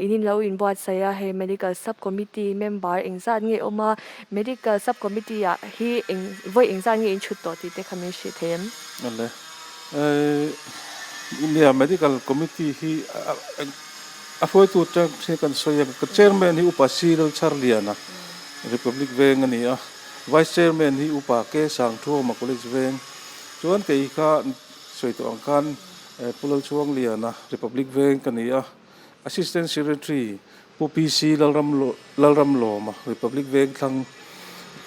in in lo inbuatsaih a, hei Medical Sub Committee member engzat nge awm a, Medical Sub Committee ah hi eng vawi engzat nge in chhut tawh tih te kha min hrih thei em? Awle. Nia Medical Committee hi a hruaitu atang hi kan sawi a, ka Chairman hi Upa C Lalchharliana Republic Veng a ni a, Vice Chairman hi Upa K Sangthuama College Veng chuan kei kha sawi tawh ang khan Pu Lalchhuangliana Republic Veng ka ni a. Assistant Secretary Pu PC Lalramlawma, Republic Vengthlang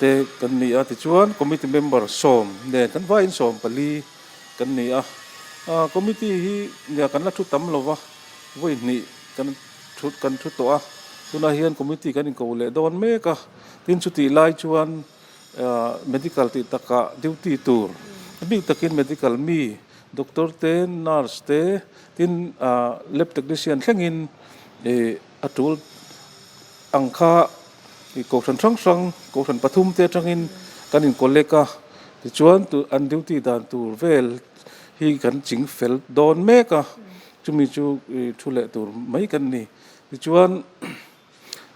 te kan ni a, tichuan Committee member sawm nen kan vaiin 14 kan ni a. Committee hi nia kan la thu tam lo va, vawi hnih kan thu kan thu tawh a, tunah hian Committee kan inko leh dawn mek a, tin chutih lai chuan Medical tih takah duty tur, a bik takin Medical mi Doctor te, Nurse te, tin Lab Technician thlengin ih a tul ang kha ih kohhran hrang hrang, kohhran pathum te atangin kan in collect a, tichuan an duty dan tur vel hi kan ching fel dawn mek a, chumi chu ih thu leh tur mai kan ni. Tichuan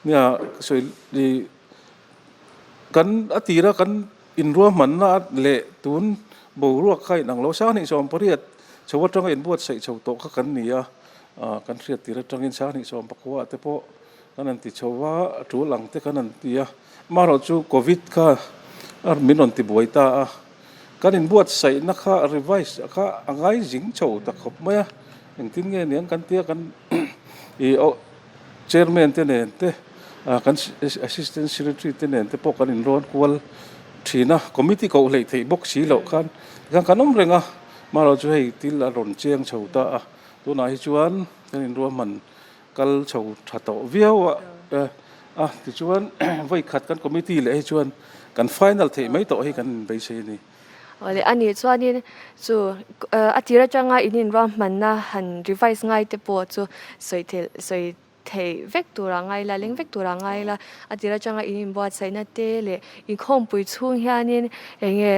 Nia sawi ih kan a tira kan inruahmanna leh tun boruak kha inang lo 28 chho atanga inbuatsaih chho tawh kha kan ni a, ah kan hriat tir atangin 29 ah te pawh kan han ti chho va, a tul ang te kan han ti a, amaherawhchu covid kha min rawn ti buai ta a, kan inbuatsaihna kha revise kha a ngai zing chho ta khawp mai a, engtin nge niang kan tia kan ih aw. Chairman te nen te kan Assistant Secretary te nen te pawh kan inrawn kual thin a, Committee koh hleih theih bawk si loh khan tikhan kan awm reng a, amaherawhchu chu hei thil a rawn cheng chho ta a, tunah hi chuan kan inruahman kal chho tha tawh viau a a tichuan vawi khat kan Committee leh hi chuan kan final theih mai tawh hi kan inbeisei a ni. Awle a nih chuanin chu a tir atanga in inruahmanna han revise ngai te pawh chu sawi theih sawi theih vek turah ngai ila leng vek turah ngai ila a tir atanga in inbuatsaihna te leh inkhawmpui chhung hianin eng nge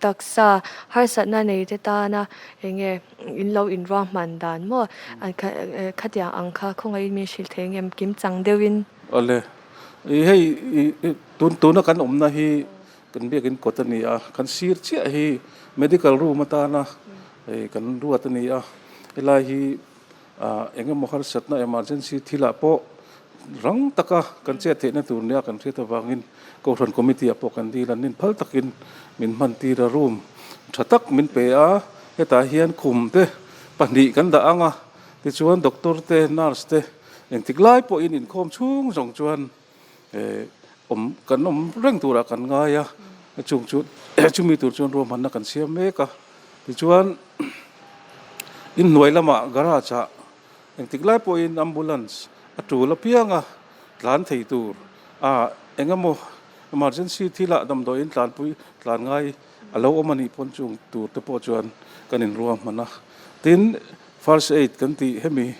taksa harsatna nei te tana eng nge in lo inruahman dan maw khatiang ang kha khawngaihin min hrilh thei ngem kim chang deuhin. Awle hei tun tuna kan awmna hi Kan biakin kawt a ni a, kan sir chiah hi medical room atana kan ruat a ni a, helai hi eng emaw harsatna emergency thilah pawh rang taka kan chet theihna tur nia kan hriat avangin Kohhran committee ah pawh kan dil a, nin phal takin min hman tir a, room tha tak min pe a, hetah hian khum te pahnih kan dah ang a, tichuan doctor te nurse te engtik lai pawhin inkhawm chhung zawng chuan awm kan awm reng turah kan ngai a chung chu chumi tur chuan ruahmanna kan siam mek a tichuan inhnuai lamah garage ah engtik lai pawhin ambulance a tul apiang a tlan thei tur ah eng emaw emergency thilah damdawiin tlanpui tlan ngai a lo awm a nih pawn chung tur te pawh chuan kan inruahman a tin first aid kan tih hemi.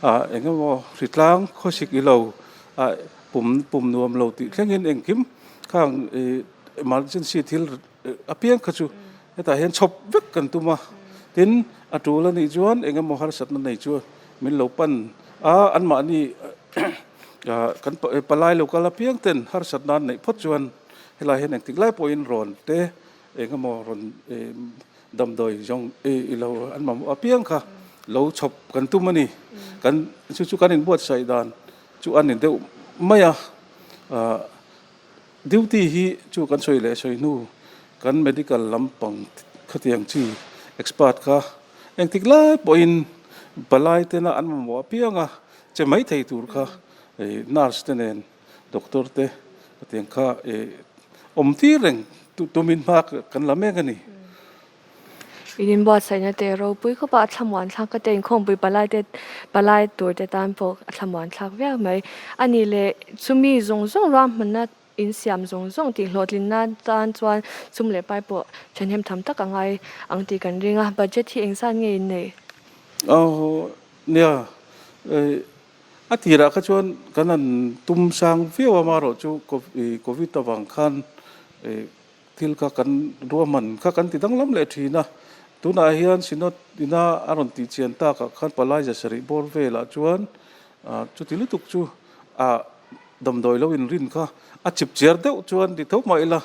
ah eng emaw hritlang khawsik i lo ah pum pum nuam lo tih thlengin engkim khang ih emergency thil apiang kha chu hetah hian chhawp vek kan tum a tin a tul a nih chuan eng emaw harsatna nei chu min lo pan a anmahni ah kan palai lo kal apiang ten harsatna an neih phawt chuan helai hian engtik lai pawhin rawn te eng emaw rawn ih Damdawi zawng i lo an mamawh apiang kha lo chhawp kan tum a ni. Kan chu chu kan inbuatsaih dan chu a ni deuh mai a. Duty hi chu kan sawi leh sawi hnu kan medical lampang khatiang chi expert kha engtik lai pawhin palai tena an mamawh apianga che mai thei tur kha nurse te nen Doctor te khatiang kha ih awm tir reng tumin hma kan la mek a ni. In inbuatsaihna te ropui khawp a, a thlamuan thlak ka tia inkhawmpui palai te palai tur te tan pawh a thlamuan thlak viau mai. A nih leh chumi zawng zawng ruahmanna insiam zawng zawng tih hlawhtlin nan tan chuan sum leh pai pawh thahnem tham tak a ngai ang tih kan ring a, budget hi engzat nge in neih? Aw nia A tirah kha chuan kan han tum sang viau a, amaherawhchu Covid avang khan thil kha kan ruahman kha kan ti danglam leh thin a. Tunah hian Synod ina a rawn tih chian takah khan palai zasarih bawr velah chuan chuti lutuk chu damdawi lo inrin kha a chip chiar deuh chuan ti tho mah ila.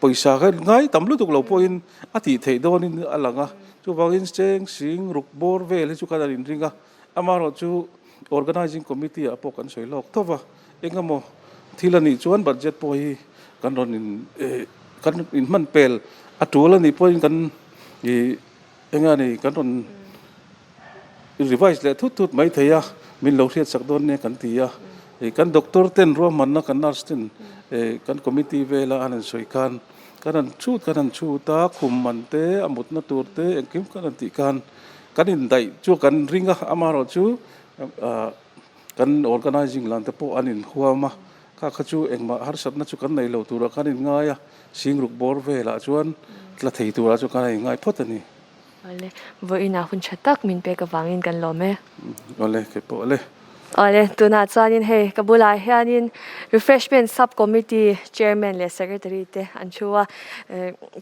Pawisa kha ngai tam lutuk lo pawhin a tih theih dawnin a lang a, chuvangin cheng sing ruk bawr vel hi chu khan an inring a, amaherawhchu Organising Committee ah pawh kan sawi lawk tho va, engemaw thil a nih chuan budget pawh hi kan rawn in kan inhman pel a tul a nih pawhin kan ih Eng a ni, kan rawn revise leh thut thut mai thei a, min lo hriatsak dawn nia kan ti a. Kan doctor ten ruahmanna kan nurse ten kan committee vela an han sawi khan kan han chhut kan han chhut a, khum man te, a mutna tur te engkim kan han tih khan kan indaih chu kan ring a, amaherawhchu kan organising lan te pawh an inhuam a, kha kha chu engmah harsatna chu kan nei lo turah kan inngai a. Singruk bawr velah chuan tla thei turah chuan kan inngai phawt a ni. Awle, vawiinah hun tha tak min pek avangin kan lawm e. Awle, kei pawh awle. Awle, tunah chuanin hei ka bulah hianin Refreshment Sub Committee Chairman leh Secretary te an thu a,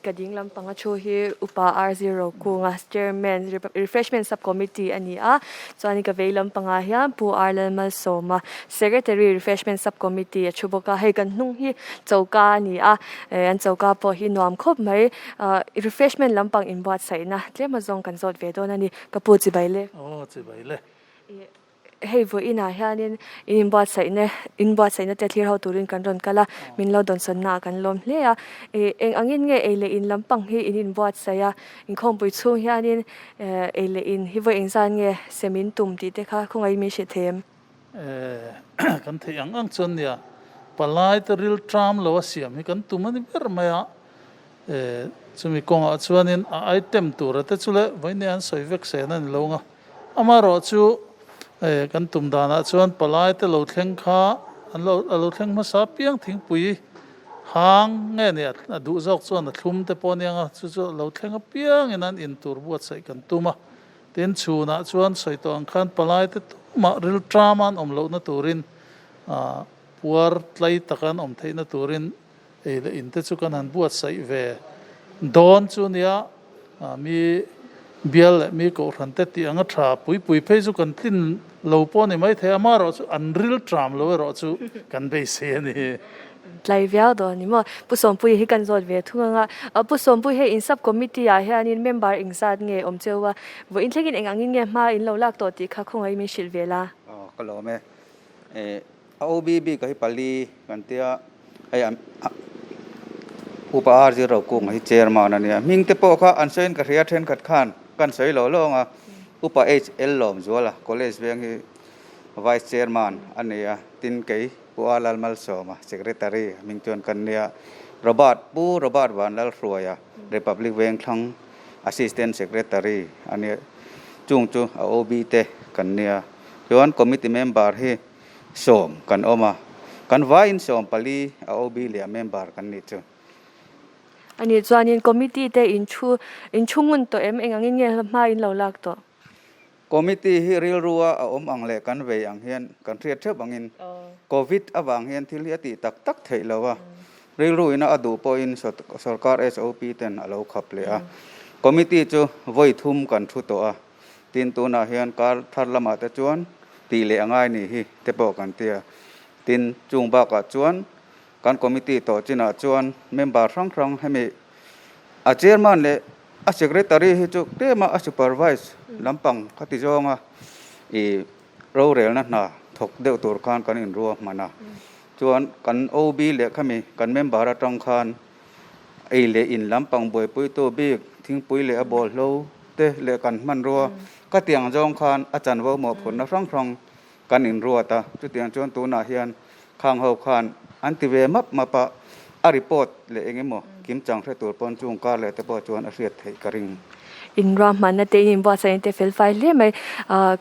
ka ding lampanga thu hi Upa RZ Rokunga Chairman Refreshment Sub Committee a ni a, chuanin ka vei lampangah hian Pu R Lalmalsawma Secretary Refreshment Sub Committee a thu bawk a, hei kan hnung hi choka a ni a, eh an choka pawh hi nuam khawp mai, ah refreshment lampang inbuatsaihna tlem azawng kan zawt ve dawn a ni, ka pu chibai le. Aw chibai le. Ih hei vawiinah hianin in inbuatsaihna inbuatsaihna te thlir ho turin kan rawn kal a, min lo dawnsawnnaah kan lawm hle a, ih eng angin nge ei leh in lampang hi in inbuatsaih a, inkhawmpui chhung hianin eh ei leh in hi vawi engzan nge sem in tum tih te kha khawngaih min hrilh thei em? Kan theih ang ang chuan nia, palai te ril tram lo a siam hi kan tum a ni ber mai a, chumi kawngah chuanin a item tura te chu leh vawiin an sawi vek sen a ni lo ang a, amaherawhchu kan tum danah chuan palai te lo thleng kha an lo a lo thleng hmasa piang thingpui hang nge ni a duh zawk chuan a thlum te pawh a nia ang a, chu chu a lo thleng apiangin an in tur buatsaih kan tum a. Tin, chhunah chuan sawi tawh ang khan palaite tumah rilṭama an awm lohna turin, puar tlai taka an awm theihna turin ei leh in te chu kan han buatsaih ve dawn chu nia. Mi bial leh mi kohhran te tih anga ṭha pui pui phei chu kan tlin lo pawh a ni maithei a, amaherawh chu an rilṭam lo erawh chu kan beisei a ni. Tlai viau dawn ni maw? Pu Sawmpuia hi kan zawt ve thung ang a. Pu Sawmpuia hei in sub committee ah hianin member engzat nge awm cheu a? Vawiin thlengin eng angin nge hma in lo lak tawh tih kha khawngaih min hrilh ve la. Aw ka lawm e. A OBB ka hi pali kan tia hei Upa RG Rokunga hi chairman a nia. Hming te pawh kha an sawiin ka hria thenkhat khan kan sawi lo lo ang a. Upa HL Lawmzuala college veng hi Vice Chairman a ni a, tin kei Pu A Lalmalsawma, Secretary hming chuan kan nia. Robert, Pu Robert Vanlalhruaia, Republic Vengthlang Assistant Secretary a nia. Chung chu a OB te kan nia. Chuan Committee member hi sawm kan awm a, kan vaiin 14 a OB leh a member kan nih chu. A nih chuanin Committee te in thu in thu ngun tawh em? Eng angin nge hma in lo lak tawh? Committee hi rilrua a awm ang leh kan vei ang hian kan hriat theuh angin Covid avang hian thil hi a tih tak tak theih lo a, rilru ina a duh pawhin sorkar SOP ten a lo khap leh a. Committee chu vawi thum kan thu tawh a, tin tunah hian kar thar lamah te chuan tih leh a ngai ni hi te pawh kan ti a. Tin, chung bakah chuan kan committee tawh chinah chuan member hrang hrang hemi a chairman leh A secretary hi chu tlema a supervise lampang kha ti zawnga ih rorelna hna thawk deuh tur khan kan inrua hman a. Chuan kan OB leh khami kan member atang khan ei leh in lampang buaipuitu bik thingpui leh a bawlhlo te leh kan hmanrua ka tiang zawng khan a chanvo mawhphurhna hrang hrang Kan inruat a, chutiang chuan tunah hian khang ho khan an ti ve map map a, a report leh eng emaw kimchang hre tur pawn chung kar leh te pawh chuan a hriat theih ka ring. Inruahmanna te in inbuatsaihna te fel fai hle mai,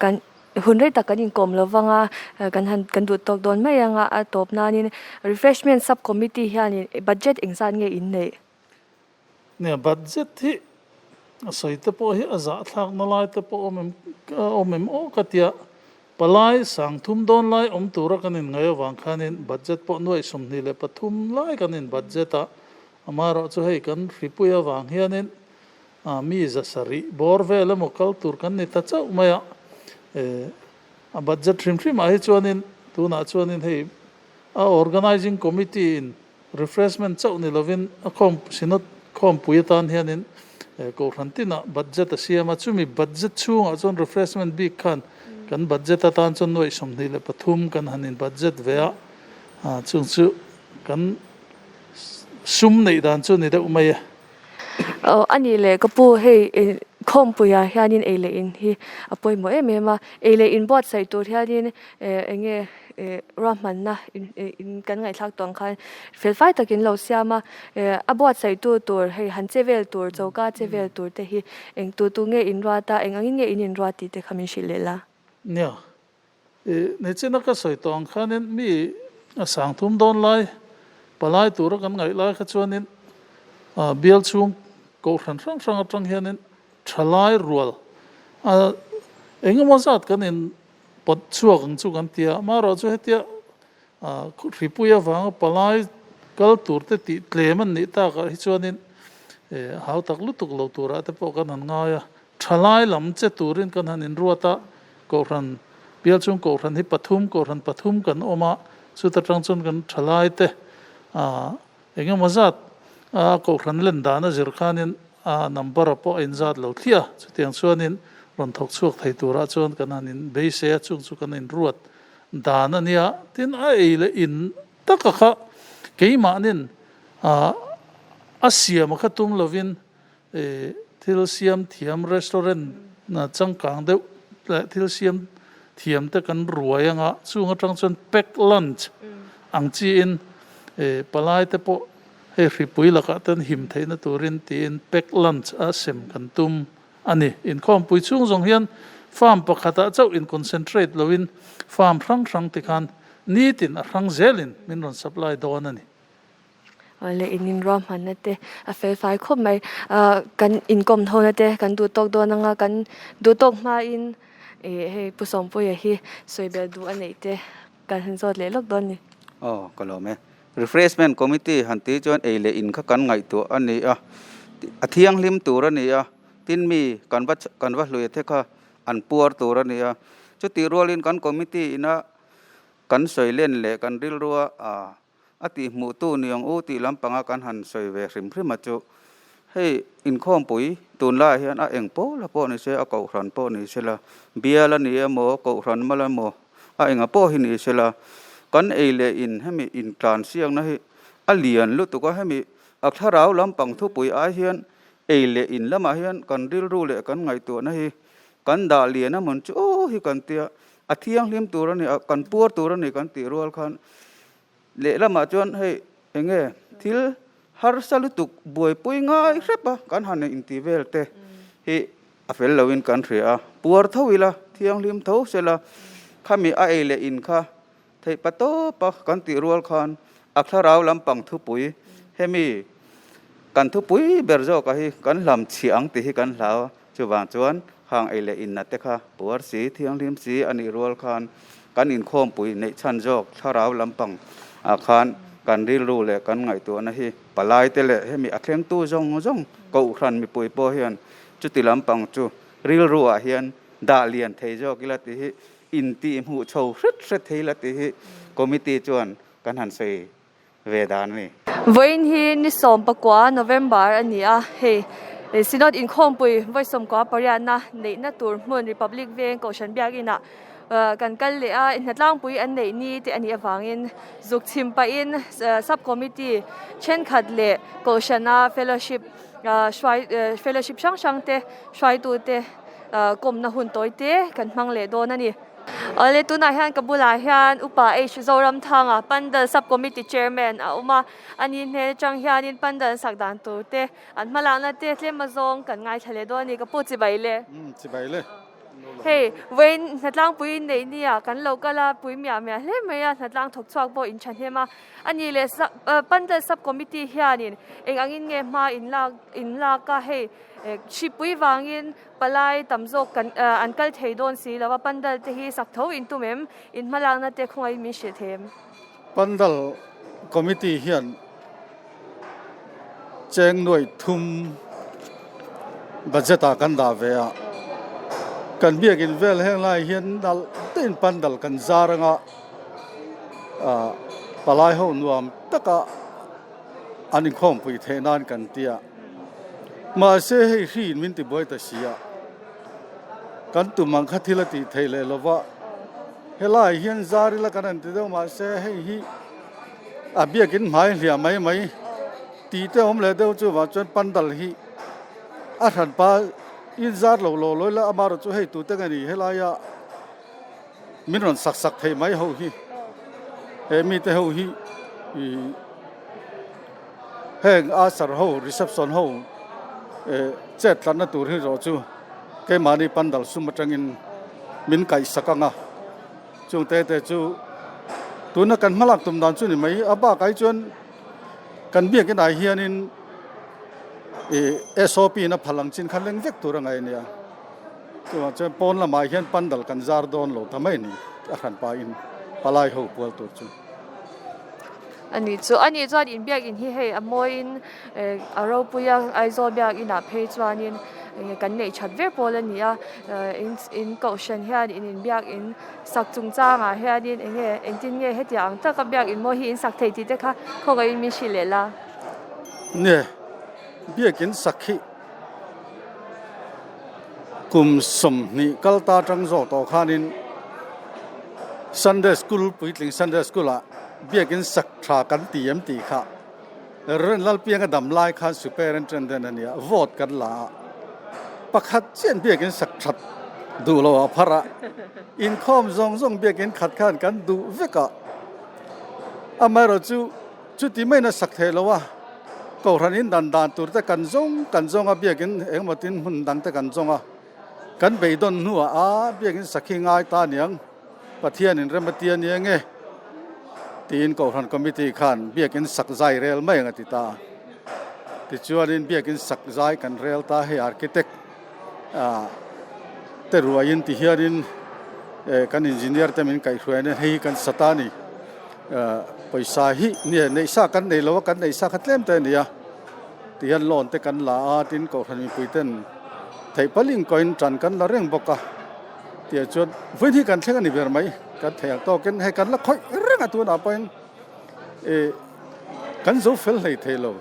kan hun rei tak kan inkawm lo vang a, kan han kan duh tawk dawn mai ang a, a tawp nanin Refreshment Sub Committee hianin budget engzat nge in neih? Nia, budget hi a sawi te pawh hi a zahthlakna lai te pawh awm em awm em aw ka tia. Palai sang thum dawn lai awm tura kan inngaih avang khanin budget pawh nuaih 23 lai kan in budget a, amaherawh chu hei kan hripui avang hianin mi 700 bawr vel emaw kal tur kan ni ta chauh mai a. A budget hrim hrimah hi chuanin tunah chuanin hei a organising committee in. Refreshment chauh ni lovin a khawm Synod khawmpui atan hianin Kohhran tinah budget a siam a, chumi budget chhungah chuan refreshment bik khan kan budget atan chuan nuaih 23 kan han in budget ve a, chung chu kan sum neih dan chu ni deuh mai e. Aw a nih leh ka pu hei khawmpuiah hianin ei leh in hi a pawimawh em em a, ei leh in buatsaih tur hianin eng nge ruahmanna in kan ngaihthlak tawh ang khan fel fai takin lo siam a, a buatsaihtu tur hei han che vel tur choka che vel tur te hi eng tu tu nge in ruat a eng angin nge in inruat tih te kha min hrilh leh la. Nia, i nichina ka sawi tawh ang khanin mi a sang thum dawn lai palai tura kan ngaih lai kha chuanin bial chhung kohhran hrang hrang atang hianin thalai rual a engemaw zat kan in Pawt chhuak ang chu kan ti a, amaherawh chu hetia hripui avanga palai kal tur te tih tlem an nih takah hi chuanin hau tak lutuk lo turah te pawh kan han ngai a, thalai lam che turin kan han inruat a, Kohhran bial chung Kohhran hi pathum, Kohhran pathum kan awm a, chuta tang chuan kan thalai te Eng emaw zat a kohhran len dan a zir khanin a number a pawh a inzat lo thliah a, chutiang chuanin rawn thawk chhuak thei turah chuan kan han in beisei a, chung chu kan inruat dan a nia. Tin, a ei leh in taka kha keimahnin a siam a kha tum lovin Thil siam thiam restaurant changkang deuh leh thil siam thiam te kan ruai anga chung atang chuan pack lunch ang chiin palai te pawh hei hripui lakah ten him theihna turin tiin pack lunch a sem kan tum a ni. Inkhawmpui chhung zawng hian farm pakhatah chauh in concentrate loin farm hrang hrang tikhan nitin a hrang zelin min rawn supply dawn a ni. Leh in inruahmanna te a fel fai khawp mai ah kan inkawm hona te kan duh tawk dawn anga kan duh tawk hmain ih hei Pu Sawmpuia hi sawi belh duh a neih te kan han zawt leh lawk dawn a ni. Aw ka lawm e. Refreshment Committee han tih chuan ei leh in kha kan ngaihtuah a ni a, a thianghlim tur a ni a, tin mi kan va kan va hlui te kha an puar tur a ni a, chutih rualin kan committee ina kan sawi len leh kan rilrua ah A tihhmuhtu ni ang u tih lampanga kan han sawi ve hrim hrim a chu hei inkhawmpui tunlaiah hian a eng pawl a pawh ni se, a kohhran pawh ni se la, bial a ni emaw, kohhran mal emaw, a enga pawh hi ni se la, kan ei leh in hemi intlan siakna hi a lian lutuk a, hemi a thlarau lampang thupui ai hian ei leh in lamah hian kan rilru leh kan ngaihtuahna hi kan dah lian a mawn chu aw hi kan tia, a thianghlim tur a ni a, kan puar tur a ni kan tih rual khan Lehlamah chuan hei eng nge thil harsa lutuk buaipui ngai hrep a kan han inti vel te hi a fel loin kan hria a, puar tho ila thianghlim tho sela khami a ei leh in kha theih pa tawp a kan tih rual khan a thlarau lampang thupui hemi kan thupui ber zawkah hi kan hlam chhiah ang tih hi kan hlau a. Chuvang chuan hang ei leh inna te kha puar si, thianghlim si a nih rual khan kan inkhawmpui neih chhan zawk thlarau lampang ah khan kan rilru leh kan ngaihtuahna hi palai te leh hemi a thlengtu zawng zawng kohhran mipui pawh hian chuti lampang chu rilru ah hian dah lian thei zawk ila tih hi intihhmuh chho hret hret thei ila tih hi committee chuan kan han sawi ve dan a ni. Vawiin hi ni 14 November a ni a, hei Synod inkhawmpui vawi 18 pariatna neihna tur hmun Republic Veng Kohhran Biakinah kan kal leh a, hnatlangpui an neih ni te a nih avangin zuk chhim pahin Sub Committee thenkhat leh Kohhrana Fellowship hruai Fellowship hrang hrang te hruaitute kawmna hun tawi te kan hmang leh dawn a ni. Awle tunah hian ka bulah hian Upa H Zoramthanga Pandal Sub Committee Chairman a awm a, ani hnen atang hianin Pandal an sak dan tur te an hmalakna te tlem azawng kan ngaithla leh dawn a ni ka pu chibai le. Umm chibai le. Hei vawiin hnatlangpui in neih nia kan lo kal a pui miah miah hle mai a hnatlang thawk chhuak pawh in thahnem a, ani leh Pandal Sub Committee hianin eng angin nge hma in lak in lak a hei hripui vangin Palai tam zawk kan an kal thei dawn si lo a, pandal te hi sak tho in tum em? In hmalakna te khawngaihin min hrilh thei em? Pandal Committee hian cheng nuai thum budget ah kan dah ve a, kan biakin vel heng lai hian nalh deuhin pandal kan zar anga palai ho nuam taka. an inkhawmpui theih nan kan ti a. Mahse hei hriin min tibuai ta si a, kan tum ang kha thil a tih theih leh lo va, helaiah hian zar ila kan han ti deuh mahse hei hi a biakin hmai hliah mai mai tih te awm leh deuh chuvang chuan pandal hi a hranpa in zar lo lo lawi la amaherawhchu hei tute nge ni helaia Min rawn sak sak theih mai ho hi he mite ho hi ih heng usher ho reception ho eh chet tlatna tur hi erawh chu keimahni pandal sum atangin min kaih sak ang a chung te te chu tuna kan hmalak tum dan chu ni mai a bakah hi chuan kan biakin ah hianin ih sop in a phal ang chin kha leng vek tur a ngaih a nia. Chuvang chuan pawn lamah hian pandal kan zar dawn lo ta mai ni a hran pahin palai ho pual tur chu. A nih chu, a nih chuan in biakin hi hei a mawiin a ropui a, Aizawl biakinah phei chuanin kan neih that ber pawl a ni a, in kohhran hian in inbiakin sak chungchangah hianin eng nge engtin nge hetiang ang taka biakin mawi hi in sak thei tih te kha khawngaihin min hrilh leh la. Nge biakin sak hi. Kum 20 kal ta atang zawk tawh khanin Sunday School puitling Sunday School ah biakin sak tha kan ti em tih kha Ren Lalpianga dam lai khan Superintendent a nia vote kan la a pakhat chian biakin sak that duh lo a phar a inkhawm zawng zawng biakin khat khan kan duh vek a amaherawhchu Chuti maiin a sak theih lo a, Kohhran in dan dan tur te kan zawng kan zawng a, biakin engemaw tin hmun dang te kan zawng a, kan beidawn hnuah a biakin sakhi ngai ta aniang, Pathianin rem a ti a nia nge? tiin Kohhran Committee khan biakin sak zai rel mai ang a ti ta a. Tichuanin biakin sak zai kan rel ta hei architect te ruaiin ti hianin kan engineer te min kaihhruai nen hei hi kan sa ta a ni. Pawisa hi nge neih sa kan nei lo a, kan neih sa kha tlem te a ni a, tihian loan te kan la a, tin kohhran mipui ten theih paling kawin tan kan la reng bawk a, tih chuan vawiin hi kan thleng a ni ber mai, kan theih ang tawkin hei kan la khawih reng a tunah pawhin ih kan zo fel hlei thei lo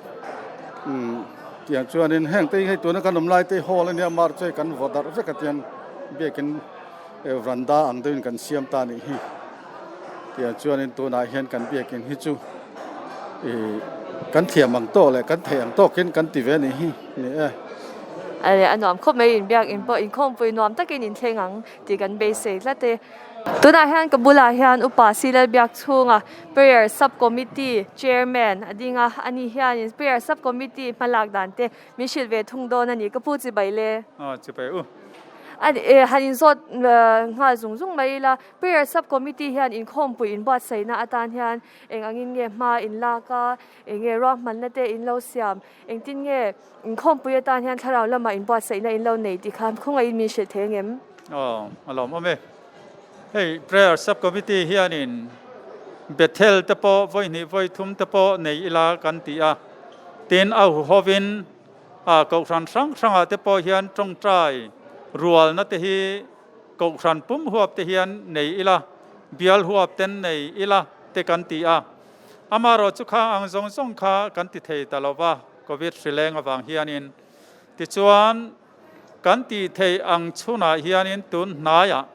umm tiang chuanin heng te hi hei tuna kan awm lai te hi hall a nia mar chu hei kan vaw darh vek a tiang biakin veranda ang deuhin kan siam ta a nih hi. Tiang chuanin tunah hian kan biakin hi chu ih kan thiam ang tawk leh kan theih ang tawkin kan ti ve a nih hi ni e. A a nuam khawp mai inbiakin pawh inkhawmpui nuam takin inthleng ang tih kan beisei tlat e. Tunah hian ka bulah hian Upa Silal Biak chhunga Prayer Sub Committee Chairman a ding a, ani hianin Prayer Sub Committee hmalak dan te min hrilh ve thung dawn a ni. Ka pu chibai le. Aw chibai u. A ni e, han inzawt nghal zung zung mai ila. Prayer Sub Committee hian inkhawmpui inbuatsaihna atan hian eng angin nge hma in lak a, eng nge ruahmanna te in lo siam, engtin nge inkhawmpui atan hian thlarau lamah inbuatsaihna in lo nei tih kha khawngaihin min hrilh thei angem? Aw, a lawmawm e. Hei Prayer Sub Committee hianin Bethel te pawh vawi hnih vawi thum te pawh nei ila kan ti a, tin a huhovin a kohhran hrang hrangah te pawh hian tawngtai rualna te hi Kohhran pum huap te hian nei ila, bial huap ten nei ila te kan ti a. Amaherawh chu kha ang zawng zawng kha kan ti thei ta lo va, Covid hrileng avang hianin. Tichuan, kan tih theih ang chhunah hianin tun hnaiah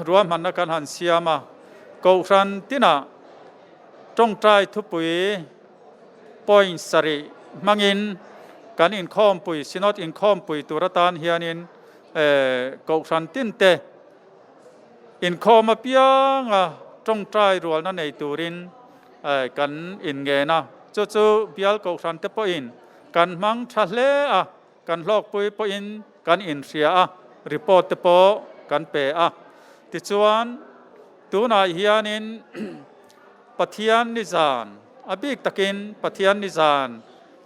ruahmanna kan han siam a, Kohhran tinah tawngtai thupui, Point sarih hmangin kan inkhawmpui, Synod inkhawmpui tur atan hianin Kohhran tinte inkhawm apianga tawngtai rualna nei turin kan inngen a. Chu chu bial Kohhran te pawhin kan hmang tha hle a, kan hlawkpui pawhin kan inhria a, report te pawh kan pe a. Tichuan tunah hianin Pathian nizan, a bik takin Pathian nizan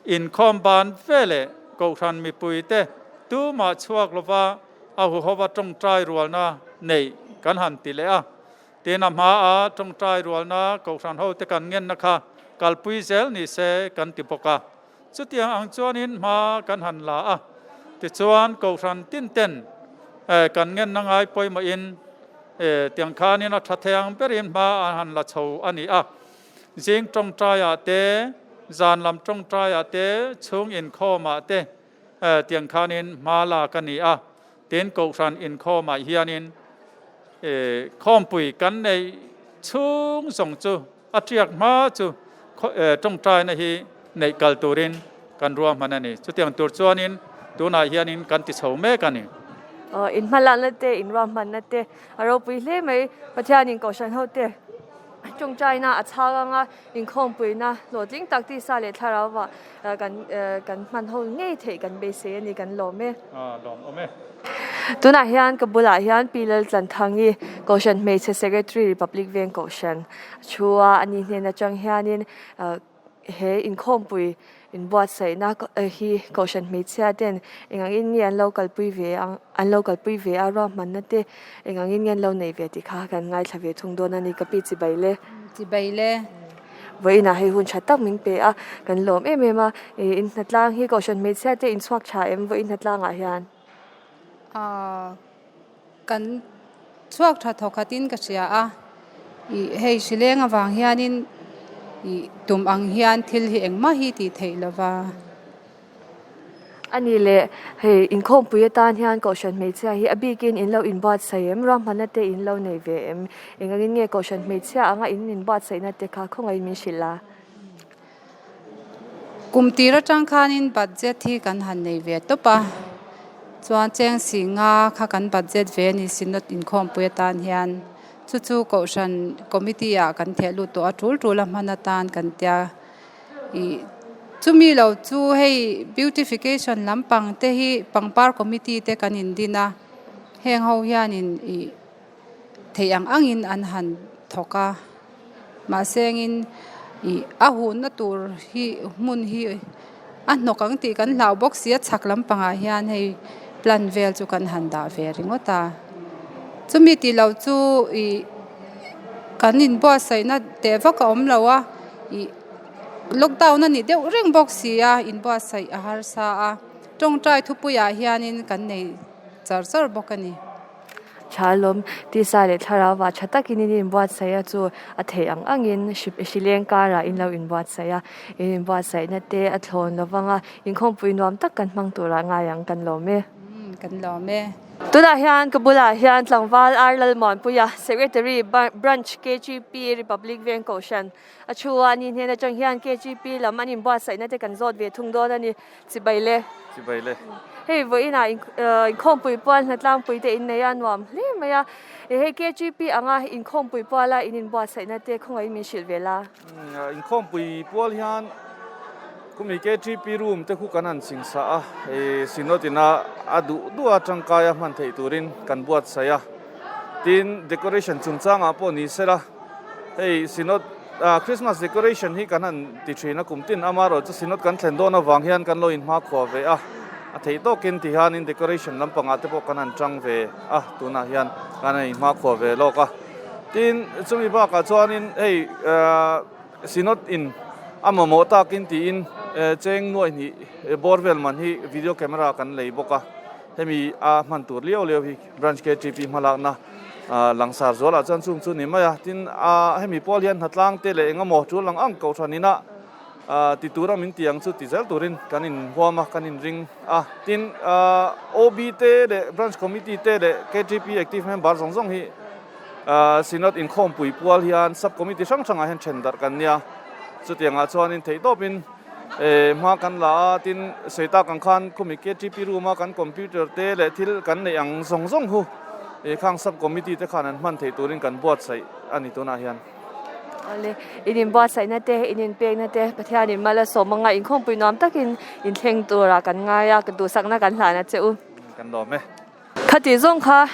inkhawm ban ve leh Kohhran mipuite tumah chhuak lova a huhova tawngtai rualna neih kan han ti leh a. Tin, a hmaa tawngtai rualna Kohhran hote kan ngenna kha kalpui zel ni se kan ti bawk a. Chutiang ang chuanin hma kan han la a, tichuan Kohhran tinten kan ngenna ngai pawimawhin tiang khanin a tha thei ang berin hma an han la chho a ni a. Zing tawngtaiah te, zan lam tawngtaiah te, chhung inkhawmah te tiang khanin hma lak a ni a. Tin, Kohhran inkhawmah hianin khawmpui kan neih chhung zawng chu a tiak hma chu tawngtaina hi neih kal turin kan ruahman a ni. Chutiang tur chuanin tunah hianin kan ti chho mek a ni. In hmalakna te, in ruahmanna te a ropui hle mai. Pathianin Kohhran hote tawngtaina a chhang anga inkhawmpuina hlawhtling tak tisa leh thlarauva kan kan hman ho ngei theih kan beisei a ni kan lawm e. Lawm awm e. Tunah hian ka bulah hian Pi Laltlanthang-i Kohhran Hmeichhe Secretary Republic Veng Kohhran a thu a, ani hnen atang hianin he inkhawmpui inbuatsaihna hi Kohhran hmeichhia ten eng angin nge an lo kalpui ve ang an lo kalpui ve a ruahmanna te eng angin nge an lo nei ve tih kha kan ngaithla ve thung dawn a ni ka pi chibai le. Chibai le. Vawiinah hei hun tha tak min pe a, kan lawm em em a, ih in hnatlang hi Kohhran hmeichhia te inchhuak tha em vawiin hnatlangah hian? Aaa kan chhuak tha thawk khatin ka hria a, ih hei hrileng avang hianin ih tum ang hian thil hi engmah hi tih theih lova. A ni le, hei inkhawmpui atan hian Kohhran hmeichhia hi a bikin in lo inbuatsaih em? Ruahmanna te in lo nei ve em? Engangin nge Kohhran hmeichhia anga in inbuatsaihna te kha khawngaihin min hrilh a? Kum tir atang khanin budget hi kan han nei ve tawp a, chuan cheng si nga kha kan budget ve a ni Synod inkhawmpui atan hian. Chu chu Kohhran committee ah kan theh lut tawh a, tul tul a hman atan kan tia. Ih chumi lo chu hei beautification lampang te hi pangpar committee te kan indin a, heng ho hianin ih theih ang angin an han thawk a mahse engin ih a hunna tur hi hmun hi a hnawk ang tih kan hlau bawk si a chhak lampangah hian hei plan vel chu kan han dah ve ringawt a chumi tih loh chu ih kan inbuatsaihna teh vak a awm lo a ih lockdown a ni deuh reng bawk si a inbuatsaih a harsa a tawngtai thupuiah hianin kan nei char char bawk a ni. Tha lawm, tisa leh thlarau ah tha takin in inbuatsaih a chu a theih ang angin hrileng karah in lo inbuatsaih a, in inbuatsaihna te a thlawn lo vang a, inkhawmpui nuam tak kan hmang turah ngai ang kan lawm e. Kan lawm e. Tunah hian ka bulah hian tlangval R Lalmuanpuia, Secretary, Branch KGP, Republic Veng Kohhran a thu a, ani hnen atang hian KGP lam an inbuatsaihna te kan zawt ve thung dawn a ni. Chibai le. Chibai le. Hei vawiinah inkhawmpui pual hnatlangpui te in nei a nuam hle mai a. Hei KGP anga inkhawmpui puala in inbuatsaihna te khawngaihin min hrilh ve la. Inkhawmpui pual hian khumi KGP room te khu kan han singsa a, hei Synod ina a duh duh a tangkaia hman theih turin kan buatsaih a. Tin decoration chungchangah pawh ni sela hei Synod Christmas decoration hi kan han ti thin a kum tin amaherawh chu Synod kan thlen dawn avang hian kan lo inhmakhua ve a, a theih tawkin ti hianin decoration lampangah te pawh kan han tang ve a tunah hian kan han inhmakhua ve lawk a. Tin chumi bakah chuanin hei Synod in a mamawh takin tiin cheng nuaih hnih bawr vel man hi video camera kan lei bawk a, hemi a hman tur liau liau hi. Branch KTP hmalakna langsar zualah chuan chung chu ni mai a, tin hemi pawl hian hnatlang te leh engemaw tul ang ang kohhran ina ti tura min ti ang chu ti zel turin kan inhuam a, kan inring a, tin OB te leh Branch Committee te leh KTP active member zawng zawng hi Synod inkhawmpui pual hian Sub Committee hrang hrangah hian then darh kan nia, chutiangah chuanin theihtawpin Hma kan la a, tin sawi tak ang khan khumi KTP room a kan computer te leh thil kan neih ang zawng zawng hu khang sub committee te khan an hman theih turin kan buatsaih a ni tunah hian. Awle, in inbuatsaihna te, in inpekna te Pathianin mal a sawm anga inkhawmpui nuam takin inthleng turah kan ngai a, duhsakna kan hlan a che u. Kan lawm e. Khati zawng kha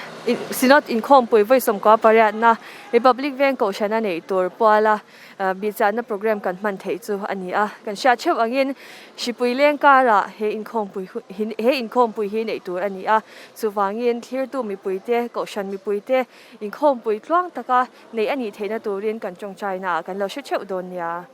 Synod inkhawmpui vawi 18 pariatna Republic Veng Kohhrana neih tur puala Bihchiahna program kan hman theih chu a ni a, kan hriat theuh angin hripui leng karah he inkhawmpui he inkhawmpui hi neih tur a ni a, chuvangin thlirtu mipuite, kohhran mipuite inkhawmpui tluang taka neih a nih theihna turin kan tawngtainaah kan lo hre theuh dawn nia.